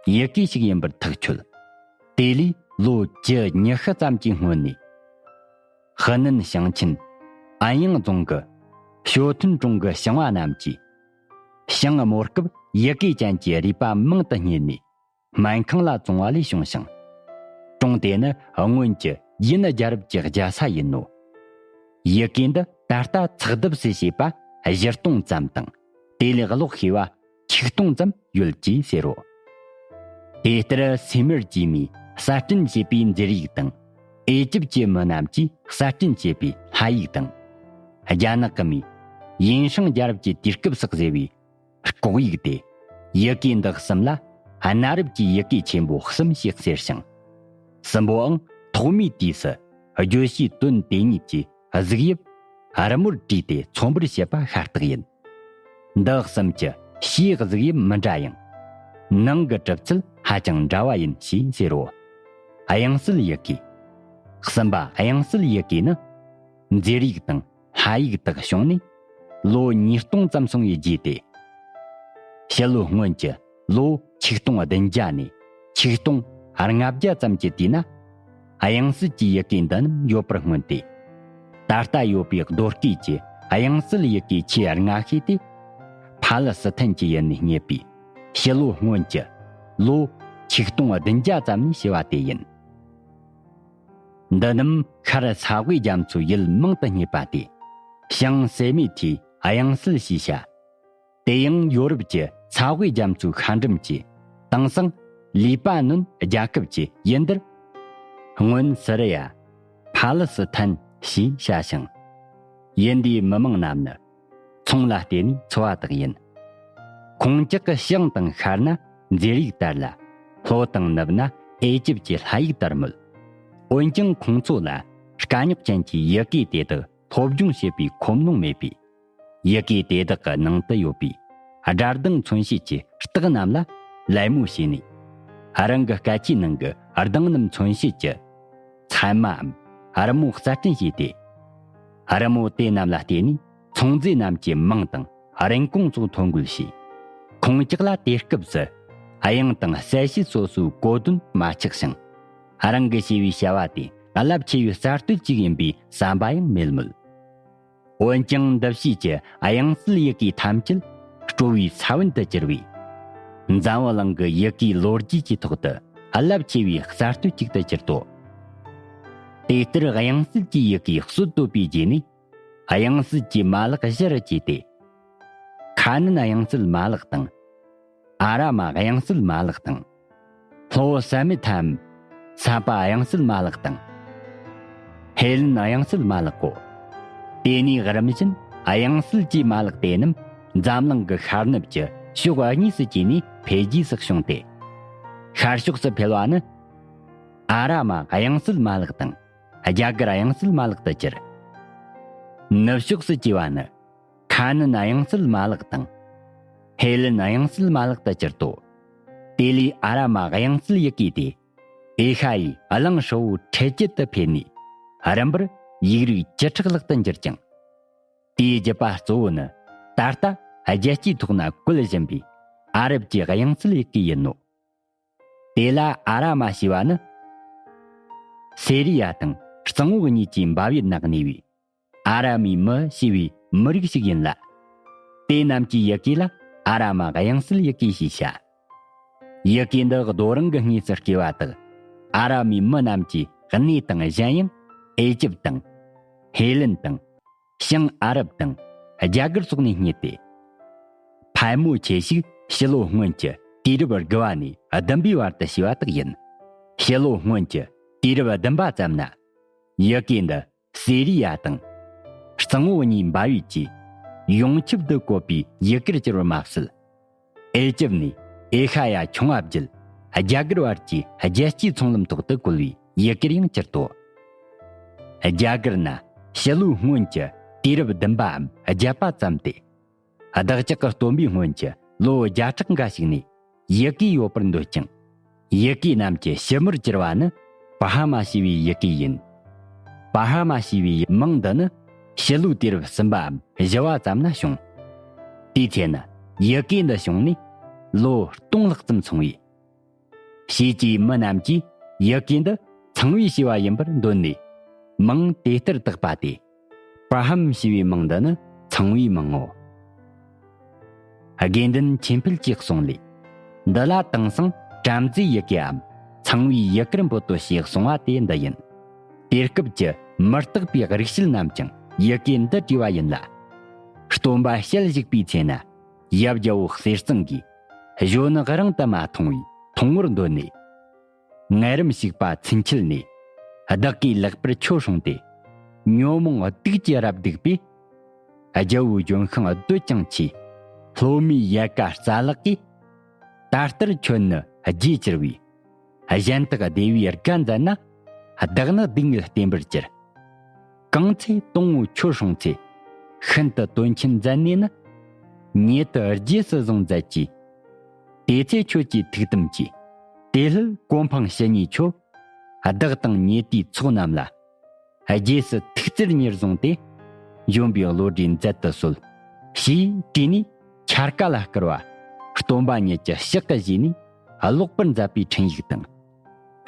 ཡི་གེ་ཞིག་ཡིན་པར་ཐག་ཆོད། དེ་ལས་ལོ་བཅུ་ཉི་ཤུ་ཙམ་གྱི་སྔོན་ནས། ཧི་ནན་ཞིང་ཆེན་ཨན་ཡང་རྫོང་གི་ཞོ་ཐུན་གྲོང་གི་ཞིང་བ་རྣམས་ཀྱིས། ཞིང་རྨོ་སྐབས་ཡི་གེ་ཅན་གྱི་རུས་པ་མང་དུ་རྙེད་ནས། སྨན་ཁང་ལ་བཙོང་བ་ལས་བྱུང་ཞིང་། གྲོང་དེ་ནི་སྔོན་གྱི་ཡུན་རྒྱལ་རབས་ཀྱི་རྒྱལ་ས་ཡིན་ནོ། ཡི་གེ་འདི་ ད་ལྟ་ཚག་བརྡབ་སེ་བྱས་པ་བཞི་སྟོང་ཙམ་དང་། དེ་ལས་ཀློག་ཤེས་པ་ཆིག་སྟོང་ཙམ་ཡོད་ཅེས་ཟེར་རོ། དེ་ལྟར་སེ་མེར་གྱིས་མི་གསར་སྐྲུན་བྱས་པའི་མཛེར་ཡིག་དང་། ཨེ་ཅིབ་ཀྱི་མི་རྣམས་ཀྱིས་གསར་སྐྲུན་བྱས་པའི་ལྷ་ཡིག་དང་། རྒྱ་ནག་གི་མི་ཡིན་ཧྲང་རྒྱལ་རབས་ཀྱི་དུས་སྐབས་སུ་བཟོས་པའི་ལྐོག་ཡིག་སྟེ། ཡི་གེ་འདི་གསུམ་ལ་གནའ་རབས་ཀྱི་ཡི་གེ་ཆེན་པོ་གསུམ་ཞེས་ཟེར་ཞིང་། གསུམ་པོའང་ཐོག་མའི་དུས་སུ་བརྗོད་བྱའི་དོན་དེ་ཉིད་ཀྱི་གཟུགས་དབྱིབས་རི་མོར་བྲིས་ཏེ་མཚོན་པར་བྱེད་པ་ཤ་སྟག་ཡིན། འདི་གསུམ་གྱི་ཕྱིའི་གཟུགས་དབྱིབས་མི་འདྲ་ཡང་། ནང་གི་གྲུབ་ཚུལ་ཧ་ཅང་འདྲ་བ་ཡིན་ཞེས་ཟེར་རོ། དབྱངས་གསལ་ཡི་གེ། གསུམ་པ་དབྱངས་གསལ་ཡི་གེ་ནི། མཛེར་ཡིག་དང་ལྷ་ཡིག་དག་བྱུང་ནས་ལོ་ཉིས་སྟོང་ཙམ་སོང་བའི་རྗེས་ཏེ། ཞི་ལུ་སྔོན་གྱི་ལོ་ཆིག་སྟོང་བདུན་བརྒྱ་ནས་ཆིག་སྟོང་ལྔ་བརྒྱ་ཙམ་གྱི་དུས་ན། དབྱངས་གསལ་གྱི་ཡི་གེ་འདི་རྣམས་ཡོད་པར་མངོན་ཏེ། ད་ལྟ་ཡོད་པའི་རྡོ་སྐས་ཀྱི་དབྱངས་གསལ་ཡི་གེ་ཆེས་སྔ་ཤོས་དེ། ཕ་ལི་སི་ཐན་གྱི་ཡུལ་ནས་རྙེད་པའི་ཞི་ལུ་སྔོན་གྱི་ལོ་ཆིག་སྟོང་བདུན་བརྒྱ་ཙམ་ནས་བྱས་པ་དེ་ཡིན། འདི་རྣམས་ཤར་ས་དབུས་རྒྱ་མཚོའི་ཡུལ་མང་དུ་རྙེད་པ་སྟེ། ཞང་སེ་མེ་ཐིའི་དབྱངས་གསལ་ཞེས་བྱ། དེ་ཡང་ཡོ་རོབ་ཀྱི་ས་དབུས་རྒྱ་མཚོའི་ཤར་འགྲམ་གྱི་དེང་སང་ལི་པ་ནན་རྒྱལ་ཁབ་ཀྱི་ཡུལ་འདིར། སྔོན་སི་རི་ཡ། ཕ་ལི་སི་ཐན་ཞེས་བྱ་ཞིང་། ཡུལ་འདིའི་མི་མང་རྣམས་ནི། ཚོང་ལ་བརྟེན་ནས་འཚོ་བ་དག་ཡིན། ཁོང་ཅག་གི་ཞིང་དང་ཤར་ན་མཛེར་ཡིག་ལྟར་ལ། ལྷོ་དང་ནུབ་ན་ཨེ་ཅིབ་ཀྱི་ལྷ་ཡིག་ལྟར་མོད། འོན་ཀྱང་ཁོང་ཚོ་ལ་དཀའ་རྙོག་ཅན་གྱི་ཡི་གེ་དེ་དག་སློབ་སྦྱོང་བྱེད་པའི་ཁོམ་ལོང་མེད་པས། ཡི་གེ་དེ་དག་གི་ནང་དུ་ཡོད་པའི་སྒྲ་གདངས་མཚོན་བྱེད་ཀྱི་རྟགས་རྣམས་ལ་ལད་མོ་བྱས་ནས། རང་གི་སྐད་ཆའི་ནང་གི་གདངས་རྣམས་མཚོན་བྱེད་ཀྱི་ཚད་མའམ་རི་མོ་གསར་སྐྲུན་བྱས་ཏེ། རི་མོ་དེ་རྣམས་ལ་བརྟེན་ནས་ཚོང་རྫས་རྣམས་ཀྱི་མིང་དང་རིན་གོང་སོགས་ཐོ་འགོད་བྱས། ཁོང་ཅག་ལ་དེ་སྐབས་སུ་དབྱངས་དང་གསལ་བྱེད་སོ་སོའི་གོ་དོན་མ་ཆགས་ཤིང་། རང་གིས་ཤེས་པའི་བྱ་བ་དེ་རླབས་ཆེ་བའི་གསར་གཏོད་ཅིག་ཡིན་པའི་བསམ་པ་ཡང་མེད་མོད། འོན་ཀྱང་འདི་ཕྱིས་ཀྱི་དབྱངས་གསལ་ཡི་གེ་ཐམས་ཅད་སྤྲོ་བའི་ས་བོན་དུ་གྱུར་བས། འཛམ་བུ་གླིང་གི་ཡི་གེའི་ལོ་རྒྱུས་ཀྱི་ཐོག་ཏུ་རླབས་ཆེ་བའི་གསར་གཏོད་ཅིག་ཏུ་གྱུར་ཏོ། དེ་ལྟར་དབྱངས་གསལ་གྱི་ཡི་གེའི་སྲོལ་བཏོད་པའི་རྗེས་ནས། དབྱངས་གསལ་གྱི་མ་ལག་བཞི་རུ་གྱེས་ཏེ། ཁ་ནན་དབྱངས་གསལ་མ་ལག་དང་། ཨ་ར་མ་དབྱངས་གསལ་མ་ལག་དང་། ལྷོ་སི་མེ་ཐན། ས་པ་དབྱངས་གསལ་མ་ལག་དང་། ཧེ་ལན་དབྱངས་གསལ་མ་ལག་གོ། དེ་ནས་རིམ་བཞིན་དབྱངས་གསལ་གྱི་མ་ལག་དེ་རྣམས་འཛམ་གླིང་གི་ཤར་ནུབ་ཀྱི་ཕྱོགས་གཉིས་སུ་གྱེས་ནས་འཕེལ་རྒྱས་སུ་བྱུང་སྟེ། ཤར་ཕྱོགས་སུ་འཕེལ་བ་ནི། ཨ་ར་མ་དབྱངས་གསལ་མ་ལག་དང་། རྒྱ་གར་དབྱངས་གསལ་མ་ལག་ཏུ་གྱུར། ནུབ་ཕྱོགས་སུ་གྱེས་པ་ནི། ཁ་ནན་དབྱངས་གསལ་མ་ལག་དང་། ཧེ་ལན་དབྱངས་གསལ་མ་ལག་ཏུ་གྱུར་ཏོ། དེ་ལས་ཨ་ར་མ་དབྱངས་གསལ་ཡི་གེ་དེ། ཨེ་ཤ་ཡའི་གླིང་ཧྲིལ་བོའི་འཕྲེད་རྒྱུད་དུ་འཕེལ་ནས། རིམ་པར་ཡིག་རིགས་བཅུ་ཕྲག་ལྷག་ཏུ་འགྱུར་ཅིང་། དེའི་རྒྱུད་པ་གཙོ་བོ་ནི། ད་ལྟ་རྒྱལ་སྤྱིའི་ཐོག་ན་བཀོལ་བཞིན་པའི་ཨ་རབ་ཀྱི་དབྱངས་གསལ་ཡི་གེ་ཡིན་ནོ། དེ་ལ་ཨ་ར་མ་ཞེས་པ་ནི། སེ་རི་ཡ་དང་གཙང་བོ་གཉིས་ཀྱི་འབབ་ཡུལ་ན་གནས་པའི་ཨ་ར་མའི་མི་ཞེས་པའི་མི་རིགས་ཤིག་ཡིན་ལ། དེ་རྣམས་ཀྱི་ཡི་གེ་ལ་ཨ་ར་མ་དབྱངས་གསལ་ཡི་གེ་ཞེས་བྱ། ཡི་གེ་འདི་རྡོ་རིང་གི་ངོས་སུ་བརྐོས་པ་དག་ཨ་ར་མའི་མི་རྣམས་ཀྱི་གནས་དང་གཞན་ཡང་ཨེ་ཅིབ་དང་། ཧེ་ལན་དང་། ཞང་ཨ་རབ་དང་རྒྱ་གར་སོགས་ནས་རྙེད་དེ། ཕལ་མོ་ཆེ་ཞིག་ཕྱི་ལོ་སྔོན་གྱི་དུས་རབས་དགུ་བ་ནས་བདུན་པའི་བར་དུ་བྱས་པ་དག་ཡིན། ཕྱི་ལོ་སྔོན་གྱི་དུས་རབས་བདུན་པ་ཙམ་ན། ཡི་གེ་འདི་སེ་རི་ཡ་དང་གཙང་བོ་གཉིས་འབབ་ཡུལ་གྱི་ཡོངས་ཁྱབ་ཏུ་བཀོད་པའི་ཡི་གེར་གྱུར་བ་མ་ཟད། ཨེ་ཅིབ་ནས་ཨེ་ཤ་ཡ་ཆུང་བ་བརྒྱུད་རྒྱ་གར་བར་གྱི་རྒྱལ་སྤྱིའི་ཚོང་ལམ་ཐོག་ཏུ་བཀོལ་བའི་ཡི་གེར་ཡང་གྱུར་ཏོ། རྒྱ་གར་ན་ཕྱི་ལོའི་སྔོན་གྱི་དུས་རབས་བདུན་པའམ་བརྒྱད་པ་ཙམ་སྟེ། བདག་ཅག་གི་སྟོན་པའི་སྔོན་གྱི་ལོ་བརྒྱ་ཕྲག་འགའ་ཞིག་ནས་ཡི་གེ་ཡོད་པར་འདོད་ཅིང་། ཡི་གེ་རྣམས་ཀྱི་ཞིབ་མོར་གྱུར་པ་ནི་པ་ཧ་མ་ཞེས་པའི་ཡི་གེ་ཡིན། པ་ཧ་མ་ཞེས་པའི་མིང་འདི་ནི་ཕྱི་ལོའི་དུས་རབས་གསུམ་པའམ་བཞི་བ་ཙམ་ན་བྱུང་། དེའི་ཚེ་ན་ཡི་གེ་འདི་བྱུང་ནས་ལོ་སྟོང་ལྷག་ཙམ་སོང་བས། ཕྱིས་ཀྱི་མི་རྣམས་ཀྱིས་ཡི་གེ་འདི་ཚངས་པའི་བྱ་བ་ཡིན་པར་འདོད་ནས་མིང་དེ་ལྟར་བཏགས་པ་སྟེ། པ་ཧམ་ཞེས་པའི་མིང་འདི་ནི་ཚངས་པའི་མིང་ངོ་། དགེ་འདུན་ཆོས་འཕེལ་གྱིས་གསུངས་ལས། འདི་ལ་དེང་སང་བྲམ་ཟེའི་ཡི་གེའམ་ཚངས་པའི་ཡི་གེར་འབོད་དོ་ཞེས་གསུངས་པ་དེ་འདི་ཡིན། དེ་སྐབས་ཀྱི་མི་རྟག་པའི་རིག་བྱེད་རྣམས་ཀྱང་ ཡི་གེ་འདི་བྲིས་པ་ཡིན་ལ། སྟོན་པ་ཞལ་བཞུགས་པའི་ཚེ་ན། ཡབ་རྒྱལ་པོ་གསེར་གཙང་གིས། གཞོན་ནུ་རང་དུ་མ་མཐོང་བའི་མཐོང་ངོར་འདོད་ནས། ངའི་རིམ་ཞིག་པ་ཚུན་ཆད་ནས། བདག་གིས་ལེགས་པར་ཆོས་སྲུང་སྟེ། ཉོན་མོངས་གདུག་ཀྱི་རབ་སྡིག་པས། རྒྱལ་པོའི་ལྗོན་ཤིང་རྡུལ་ཀྱང་ཆེ། སློབ་མའི་ཡལ་ག་རྩ་ལག་གིས། ད་ལྟར་ཁྱོད་ནི་རྗེས་གྱུར་པའི། གཞན་དག་བདེ་བའི་དགའ་མཛད་ན། བདག་ནི་སྡུག་བསྔལ་བརྟན་པར་གྱུར། གང་ཚེ་དང་པོ་ཆོས་སྲུང་ཚེ། ཤིན་ཏུ་དོན་ཆེན་མཛད་ནས་ནི། ཉེ་དུ་རྗེས་སུ་བཟུང་མཛད་ཀྱི། དེ་ཚེ་ཁྱོད་ཀྱི་ཐུགས་དམ་གྱི། དེ་སླད་གོ་འཕང་ཕྱི་ཉིད་ཁྱོད། བདག་དང་ཉེ་དུའི་ཚོགས་རྣམས་ལ། རྗེས་སུ་ཐུགས་བརྩེར་ཉེར་བཟུང་སྟེ། གཞོན་པའི་བློ་གྲོས་མཛད་དུ་གསོལ། ཞེས་དྲིས་ནས་འཆར་ཀ་ལ་བསྐུར་བ། སྟོན་པ་ཉིད་ཀྱི་ཕྱག་གི་བཞེས་ནས་ཀློག་པར་མཛད་པའི་འཕྲིན་ཡིག་དང་།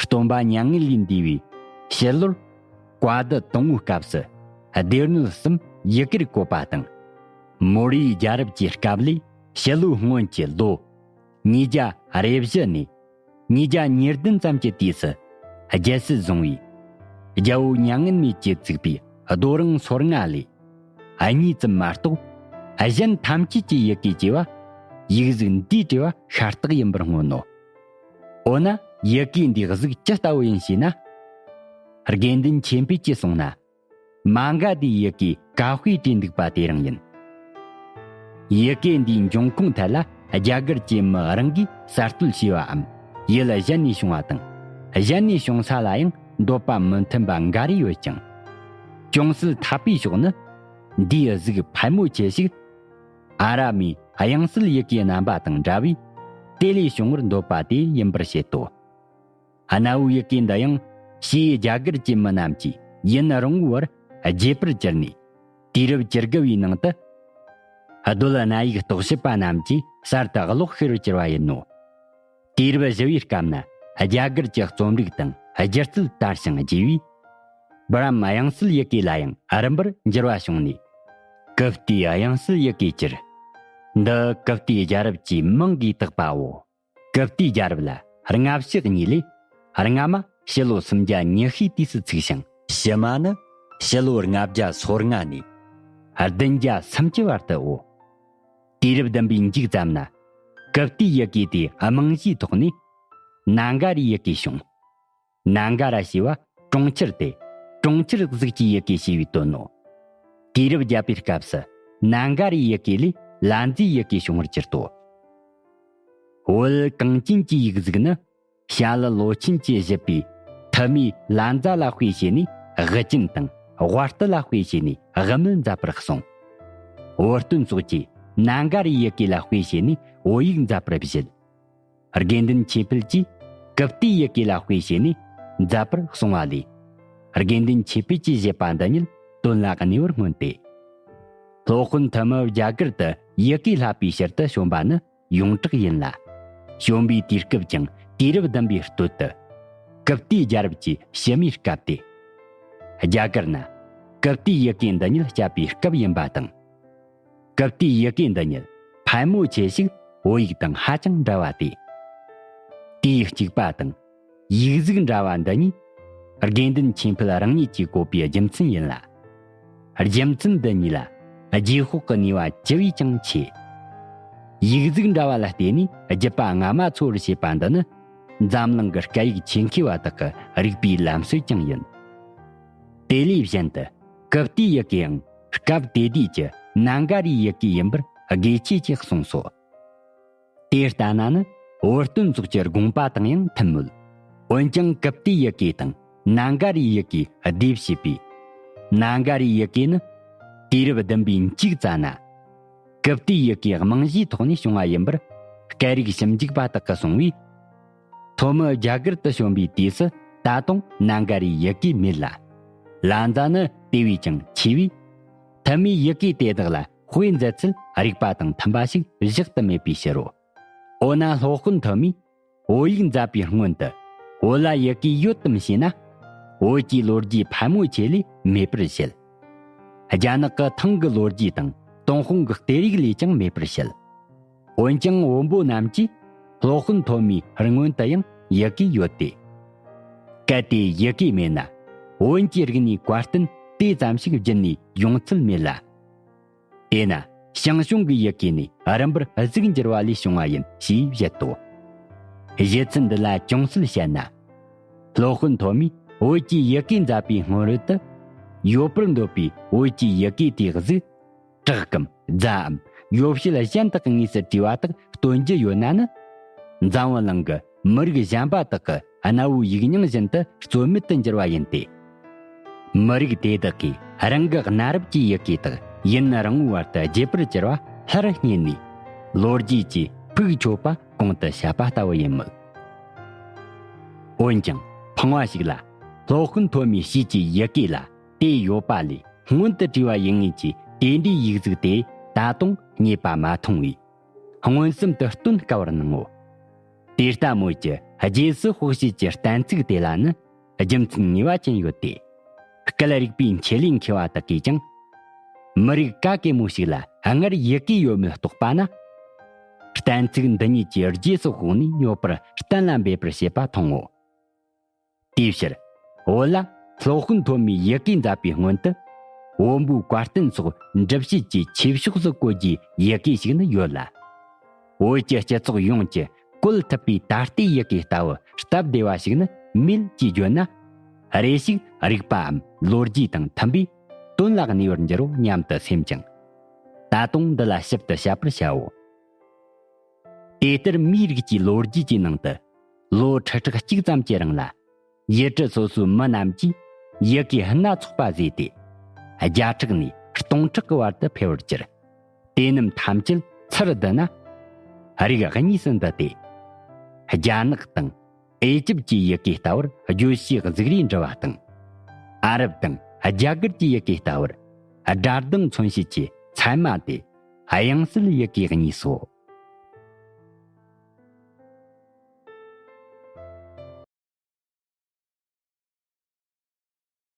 སྟོན་པ་མྱ་ངན་ལས་འདས་པའི་ཕྱི་ལོར་བཀའ་སྡུད་དང་པོའི་སྐབས་སུ་སྡེ་སྣོད་གསུམ་ཡི་གེར་བཀོད་པ་དང་། མོར་ཡའི་རྒྱལ་རབས་ཀྱི་སྐབས་ལས་ཕྱི་ལོའི་སྔོན་གྱི་ལོ་ཉིས་བརྒྱ་རེ་བཞི་ནས་ཉིས་བརྒྱ་ཉེར་བདུན་ཙམ་གྱི་དུས་སུ་རྒྱལ་སྲིད་བཟུང་བའི་རྒྱལ་པོ་མྱ་ངན་མེད་ཀྱིས་བཙུགས་པའི་རྡོ་རིང་སོ་ལྔ་ལས། གཉིས་ཙམ་མ་གཏོགས། གཞན་ཐམས་ཅད་ཀྱི་ཡི་གེ་བཅས་པ། ཡིག་གཟུགས་འདིས་བྲིས་པ་ཤ་སྟག་ཡིན་པར་མངོན་ནོ། འོ་ན་ཡི་གེ་འདིའི་གཟུགས་ཇི་ལྟ་བུ་ཡིན་ཞེ་ན། དགེ་འདུན་ཆོས་འཕེལ་གྱིས་གསུངས་ན། མ་ག་དྷའི་ཡི་གེ་ཀ་དཔེས་བྲིས་འདུག་པ་དེ་རང་ཡིན། ཡི་གེ་འདིའི་འབྱུང་ཁུངས་ཐད་ལ་རྒྱ་གར་གྱི་མི་རང་གིས་གསར་གཏོད་བྱས་པའམ། ཡུལ་གཞན་ནས་བྱུང་བ་དང་། གཞན་ནས་བྱུང་ས་ལ་ཡང་འདོད་པ་མི་མཐུན་པ་འགའ་རེ་ཡོད་ཀྱང་། ཅུང་ཟད་འཐད་པའི་ཕྱོགས་ནི། འདིའི་གཟུགས་ཕལ་མོ་ཆེ་ཞིག་ཨ་ར་མའི་དབྱངས་གསལ་ཡི་གེའི་རྣམ་པ་དང་འདྲ་བས། དེ་ལས་བྱུང་བར་འདོད་པ་དེ་ཡིན་པར་བཤད་དོ། གནའ་བོའི་ཡི་གེ་འདི་ཡང་ཕྱིའི་རྒྱ་གར་གྱི་མི་རྣམས་ཀྱིས་ཡུན་རིང་བོའི་བར་བརྗེད་པར་གྱུར་ནས། དུས་རབས་བཅུ་དགུ་བའི་ནང་དུ། རྡོལ་གནའ་ཡིག་རྟོག་ཞིབ་པ་རྣམས་ཀྱིས་གསར་དུ་ཀློག་ཤེས་པར་གྱུར་པ་ཡིན་ནོ། དུས་རབས་བཞི་བའི་སྐབས་ན་རྒྱ་གར་གྱི་རྩོམ་རིག་དང་སྒྱུ་རྩལ་དར་ཞིང་རྒྱས་པས། བྷ་རམ་དབྱངས་གསལ་ཡི་གེ་ལ་ཡང་རིམ་པར་འགྱུར་བ་བྱུང་ནས། ཀིབ་ཏིའི་དབྱངས་གསལ་ཡི་གེར་གྱུར། འདི་ཀིབ་ཏིའི་རྒྱལ་རབས་ཀྱི་མིང་གིས་བཏགས་པའོ། ཀིབ་ཏིའི་རྒྱལ་རབས་ལ་སྔ་ཕྱི་གཉིས་ལས། སྔ་མ་ཕྱི་ལོ་སུམ་བརྒྱ་ཉི་ཤུའི་དུས་སུ་ཚུགས་ཤིང་། ཕྱི་མ་ནི་ཕྱི་ལོ་ལྔ་བརྒྱ་སོ་ལྔ་ནས་བདུན་བརྒྱ་སུམ་ཅུ་བར་དུའོ། དུས་རབས་བདུན་པའི་མཇུག་ཙམ་ན་ཀིབ་ཏིའི་ཡི་གེ་དེའི་རྨང་གཞིའི་ཐོག་ནས་ནཱ་ག་རའི་ཡི་གེ་བྱུང་། ནཱ་ག་ར་ཞེས་པ་གྲོང་ཁྱེར་ཏེ། གྲོང་ཁྱེར་གཟུགས་ཀྱི་ཡི་གེ་ཞེས་པའི་དོན་ནོ། དུས་རབས་བརྒྱད་པའི་སྐབས་སུ་ནཱ་ག་རའི་ཡི་གེ་ལས་ལ་མཛེས་ཡི་གེ་བྱུང་བར་གྱུར་ཏོ། བོད་གངས་ཅན་གྱི་ཡིག་གཟུགས་ནི། ཞྭ་ལུ་ལོ་ཆེན་གྱིས་བཞུགས་པའི་ཐུ་མིའི་ལ་མཛའ་ལ་དཔེ་བྱས་ནས་དབུ་ཅན་དང་དབའ་རྟུལ་ལ་དཔེ་བྱས་ནས་དབུ་མེད་མཛད་པར་གསུངས། བོད་སྟོན་སོགས་ཀྱིས་ནཱ་ག་རའི་ཡི་གེ་ལ་དཔེ་བྱས་ནས་བོད་ཡིག་མཛད་པར་བཞེད། དགེ་འདུན་ཆོས་འཕེལ་གྱིས་ཀིབ་ཏིའི་ཡི་གེ་ལ་དཔེ་བྱས་ནས་མཛད་པར་གསུངས་པ་ལས། དགེ་འདུན་ཆོས་འཕེལ་གྱིས་བཞེད་པ་འདི་ཉིད་དོན་ལ་གནས་པར་མངོན་ཏེ། སློབ་དཔོན་ཐུ་མི་རྒྱ་གར་དུ་ཡི་གེ་བསླབ་པའི་ཕྱིར་དུ་བྱོན་པ་ནི་ཡོངས་གྲགས་ཡིན་ལ། བྱོན་པའི་དུས་སྐབས་ཀྱང་དུས་རབས་བདུན་པའི་སྟོད་དུ། ཀིབ་ཏིའི་རྒྱལ་རབས་ཀྱི་ཕྱི་མའི་སྐབས་ཏེ། རྒྱ་གར་ན་ཀིབ་ཏིའི་ཡི་གེ་འདི་ཉིད་སྤྱད་པའི་སྐབས་ཡིན་པ་དང་། ཀིབ་ཏིའི་ཡི་གེ་འདི་ཉིད་ཕལ་མོ་ཆེ་ཞིག་བོད་ཡིག་དང་ཧ་ཅང་འདྲ་བ་སྟེ། དེའི་གཅིག་པ་དང་ཡིག་གཟུགས་འདྲ་བ་འདི་ཉིད་དགེ་འདུན་ཆོས་འཕེལ་རང་ཉིད་ཀྱིས་བཀོད་པའི་རྒྱུ་མཚན་ཡིན་ལ། རྒྱུ་མཚན་འདི་གཉིས་ལ་རྗེས་དཔག་གི་ནུས་པ་ཅི་བས་ཀྱང་ཆེ། ཡིག་གཟུགས་འདྲ་བ་ལ་བརྟེན་ནས་རྒྱུད་པ་སྔ་མ་འཚོལ་བར་བྱེད་པ་འདི་ནི་འཛམ་གླིང་གི་སྐད་ཡིག་ཆེད་མཁས་པ་དག་གི་རིག་པའི་ལམ་སྲོལ་ཀྱང་ཡིན། དེ་ལས་གཞན་དུ་ཀིབ་ཏིའི་ཡི་གེའང་སྐབས་དེ་དུས་ཀྱི་ནཱ་ག་རའི་ཡི་གེ་ཡིན་པར་དགེ་ཆོས་ཀྱིས་གསུངས་སོ། དེ་ལྟ་ན་ནི་བོད་སྟོན་སོགས་ཀྱི་དགོངས་པ་དང་ཡང་མཐུན་མོད། འོན་ཀྱང་ཀིབ་ཏིའི་ཡི་གེ་དང་ནཱ་ག་རའི་ཡི་གེ་སྡེབ་བྱས་པས། ནཱ་ག་རའི་ཡི་གེ་ནི་དུས་རབས་བདུན་པའི་མཇུག་ཙམ་ན། ཀིབ་ཏིའི་ཡི་གེའི་རྨང་གཞིའི་ཐོག་ནས་བྱུང་བ་ཡིན་པར་སྐད་རིགས་ཞིབ་འཇུག་པ་དག་གིས་གསུངས་པས། ཐོན་མི་རྒྱ་གར་དུ་བྱོན་པའི་དུས་སུ་ད་དུང་ནཱ་ག་རའི་ཡི་གེ་མེད་ལ། ལ་མཛའ་ནི་དེ་བས་ཀྱང་ཆེ་བས། ཐུ་མིའི་ཡི་གེ་དེ་དག་ལ་དཔེ་མཛད་ཚུལ་རིག་པ་དང་མཐུན་པ་ཞིག་བཞག་ཏུ་མེད་པའི་ཕྱིར་རོ། འོ་ན་སློབ་དཔོན་ཐོན་མིས་བོད་ཡིག་མཛད་པའི་སྔོན་དུ་བོད་ལ་ཡི་གེ་ཡོད་དམ་ཞེ་ན། བོད་ཀྱི་ལོ་རྒྱུས་ཕལ་མོ་ཆེ་ལས་མེད་པར་བཤད། རྒྱ་ནག་གི་ཐང་གི་ལོ་རྒྱུས་དང་ཏུན་ཧོང་གི་གཏེར་ཡིག་ལས་ཀྱང་མེད་པར་བཤད། འོན་ཀྱང་བོན་པོ་རྣམས་ཀྱིས་སློབ་དཔོན་ཐོན་མིའི་སྔོན་དུ་ཡང་ཡི་གེ་ཡོད་དེ། གལ་ཏེ་ཡི་གེ་མེད་ན། བོན་གྱི་རིག་གནས་བཀའ་བསྟན་ ལྟོས་ཙམ་ཞིག་བརྒྱུད་ནས་ཡོང་ཚུལ་མེད་ལ། དེས་ན་ཞང་ཞུང་གི་ཡི་གེ་ནི་རིམ་པར་གཟུགས་འགྱུར་བ་ལས་བྱུང་བ་ཡིན་ཞེས་བཞེད་དོ། བཞེད་ཚུལ་འདི་ལ་ཅུང་ཟད་བཤད་ན། སློབ་དཔོན་ཐོན་མིས་བོད་ཀྱི་ཡི་གེ་མཛད་པའི་སྔོན་རོལ་དུ། ཡོད་པར་འདོད་པའི་བོད་ཀྱི་ཡི་གེ་དེའི་གཟུགས། བྲག་གམ་རྫའམ་ཡོ་བྱད་གཞན་དག་གི་ངོས་སུ་བྲིས་པ་དག་སྟོན་རྒྱུ་ཡོད་ན་ནི། འཛམ་བུ་གླིང་གི་མི་རིགས་གཞན་པ་དག་གི་གནའ་བོའི་ཡིག་རྙིང་བཞིན་དུ་རྩོད་མེད་དུ་འགྱུར་བ་ཡིན་ཏེ། མི་རིགས་དེ་དག་གིས་རང་གི་གནའ་རབས་ཀྱི་ཡི་གེ་དག་ཡུན་རིང་བོའི་བར་དུ་རྒྱས་པར་གྱུར་བ་སླར་རྙེད་ནས། ལོ་རྒྱུས་ཀྱི་ཕུགས་འཁྱོལ་བ་གོང་དུ་བཤད་པ་ལྟ་བུ་ཡིན་མོད། འོན་ཀྱང་ཕངས་པ་ཞིག་ལ། སློབ་དཔོན་ཐོན་མིའི་ཞིག་གི་ཡི་གེ་ལ་དེ་ཡོད་པ་ལས་སྔོན་དུ་བྲིས་པ་ཡིན་ངེས་ཀྱི་དེ་འདྲའི་ཡིག་གཟུགས་དེ་ད་དུང་རྙེད་པ་མ་མཐོང་བས། མངོན་སུམ་དུ་སྟོན་དཀའ་བར་སྣང་ངོ་། དེ་ལྟ་མོད་ཀྱི་རྗེས་སུ་དཔོག་བྱེད་ཀྱི་གཏན་ཚིགས་དེ་ལ་ནི་རྒྱུ་མཚན་ངེས་པ་ཅན་ཡོད་དེ། སྐད་རིག་པའི་ཆེད་ལས་མཁས་པ་དག་གིས་ཀྱང་། མི་རིགས་ག་གེ་མོ་ཞིག་ལ་སྔར་ཡི་གེ་ཡོད་མེད་རྟོགས་པ་ན། གཏན་ཚིགས་འདི་ཉིད་ཀྱི་རྗེས་སུ་དཔོག་ནས་ཡོད་པར་གཏན་ལ་འབེབས་པར་བྱེད་པ་མཐོང་ངོ་། དེའི་ཕྱིར། བོད་ལ་སློབ་དཔོན་ཐོན་མིའི་ཡི་གེ་མཛད་པའི་སྔོན་དུ། བོན་པོའི་བཀའ་བསྟན་སོགས་འབྲི་བྱེད་ཀྱི་ཆོས་ཕྱོགས་སུ་བཀོད་རྒྱུའི་ཡི་གེ་ཞིག་ནི་ཡོད་ལ། བོད་ཀྱི་སྤྱི་ཚོགས་ཡོངས་ཀྱི་བཀོལ་ཐུབ་པའི་ད་ལྟའི་ཡི་གེ་ལྟ་བུ་སྟབས་བདེ་བ་ཞིག་ནི་མེད་ཅེས་བརྗོད་ན། རེ་ཞིག་རིག་པའམ་ལོ་རྒྱུས་དང་མཐུན་པས་དོན་ལ་གནས་པར་འགྱུར་རོ་སྙམ་དུ་སེམས་ཀྱང་། ད་དུང་འདི་ལ་ཞིབ་ཏུ་བཤད་པར་བྱའོ། དེ་ལྟར་མིའི་རིགས་ཀྱི་ལོ་རྒྱུས་ཀྱི་ནང་དུ། ལོ་ཁྲི་ཕྲག་གཅིག་ཙམ་གྱི་རིང་ལ། ཡུལ་གྲུ་སོ་སོའི་མི་རྣམས་ཀྱིས་ཡི་གེ་སྣ་ཚོགས་པ་བཟོས་ཏེ། བརྒྱ་ཕྲག་ནས་སྟོང་ཕྲག་གི་བར་དུ་འཕེལ་བར་གྱུར། དེ་རྣམས་ཐམས་ཅད་ཚུར་བསྡུ་ན། རིགས་གཉིས་སུ་འདུ་སྟེ། རྒྱ་ནག་དང་ཨེ་ཅིབ་ཀྱི་ཡི་གེ་ལྟ་བུར་བརྗོད་བྱའི་གཟུགས་རིས་འབྲི་བ་དང་། ཨ་རབ་དང་རྒྱ་གར་གྱི་ཡི་གེ་ལྟ་བུར་སྒྲ་གདངས་མཚོན་བྱེད་ཀྱི་མཚན་མ་སྟེ། དབྱངས་གསལ་ཡི་གེ་གཉིས་སོ།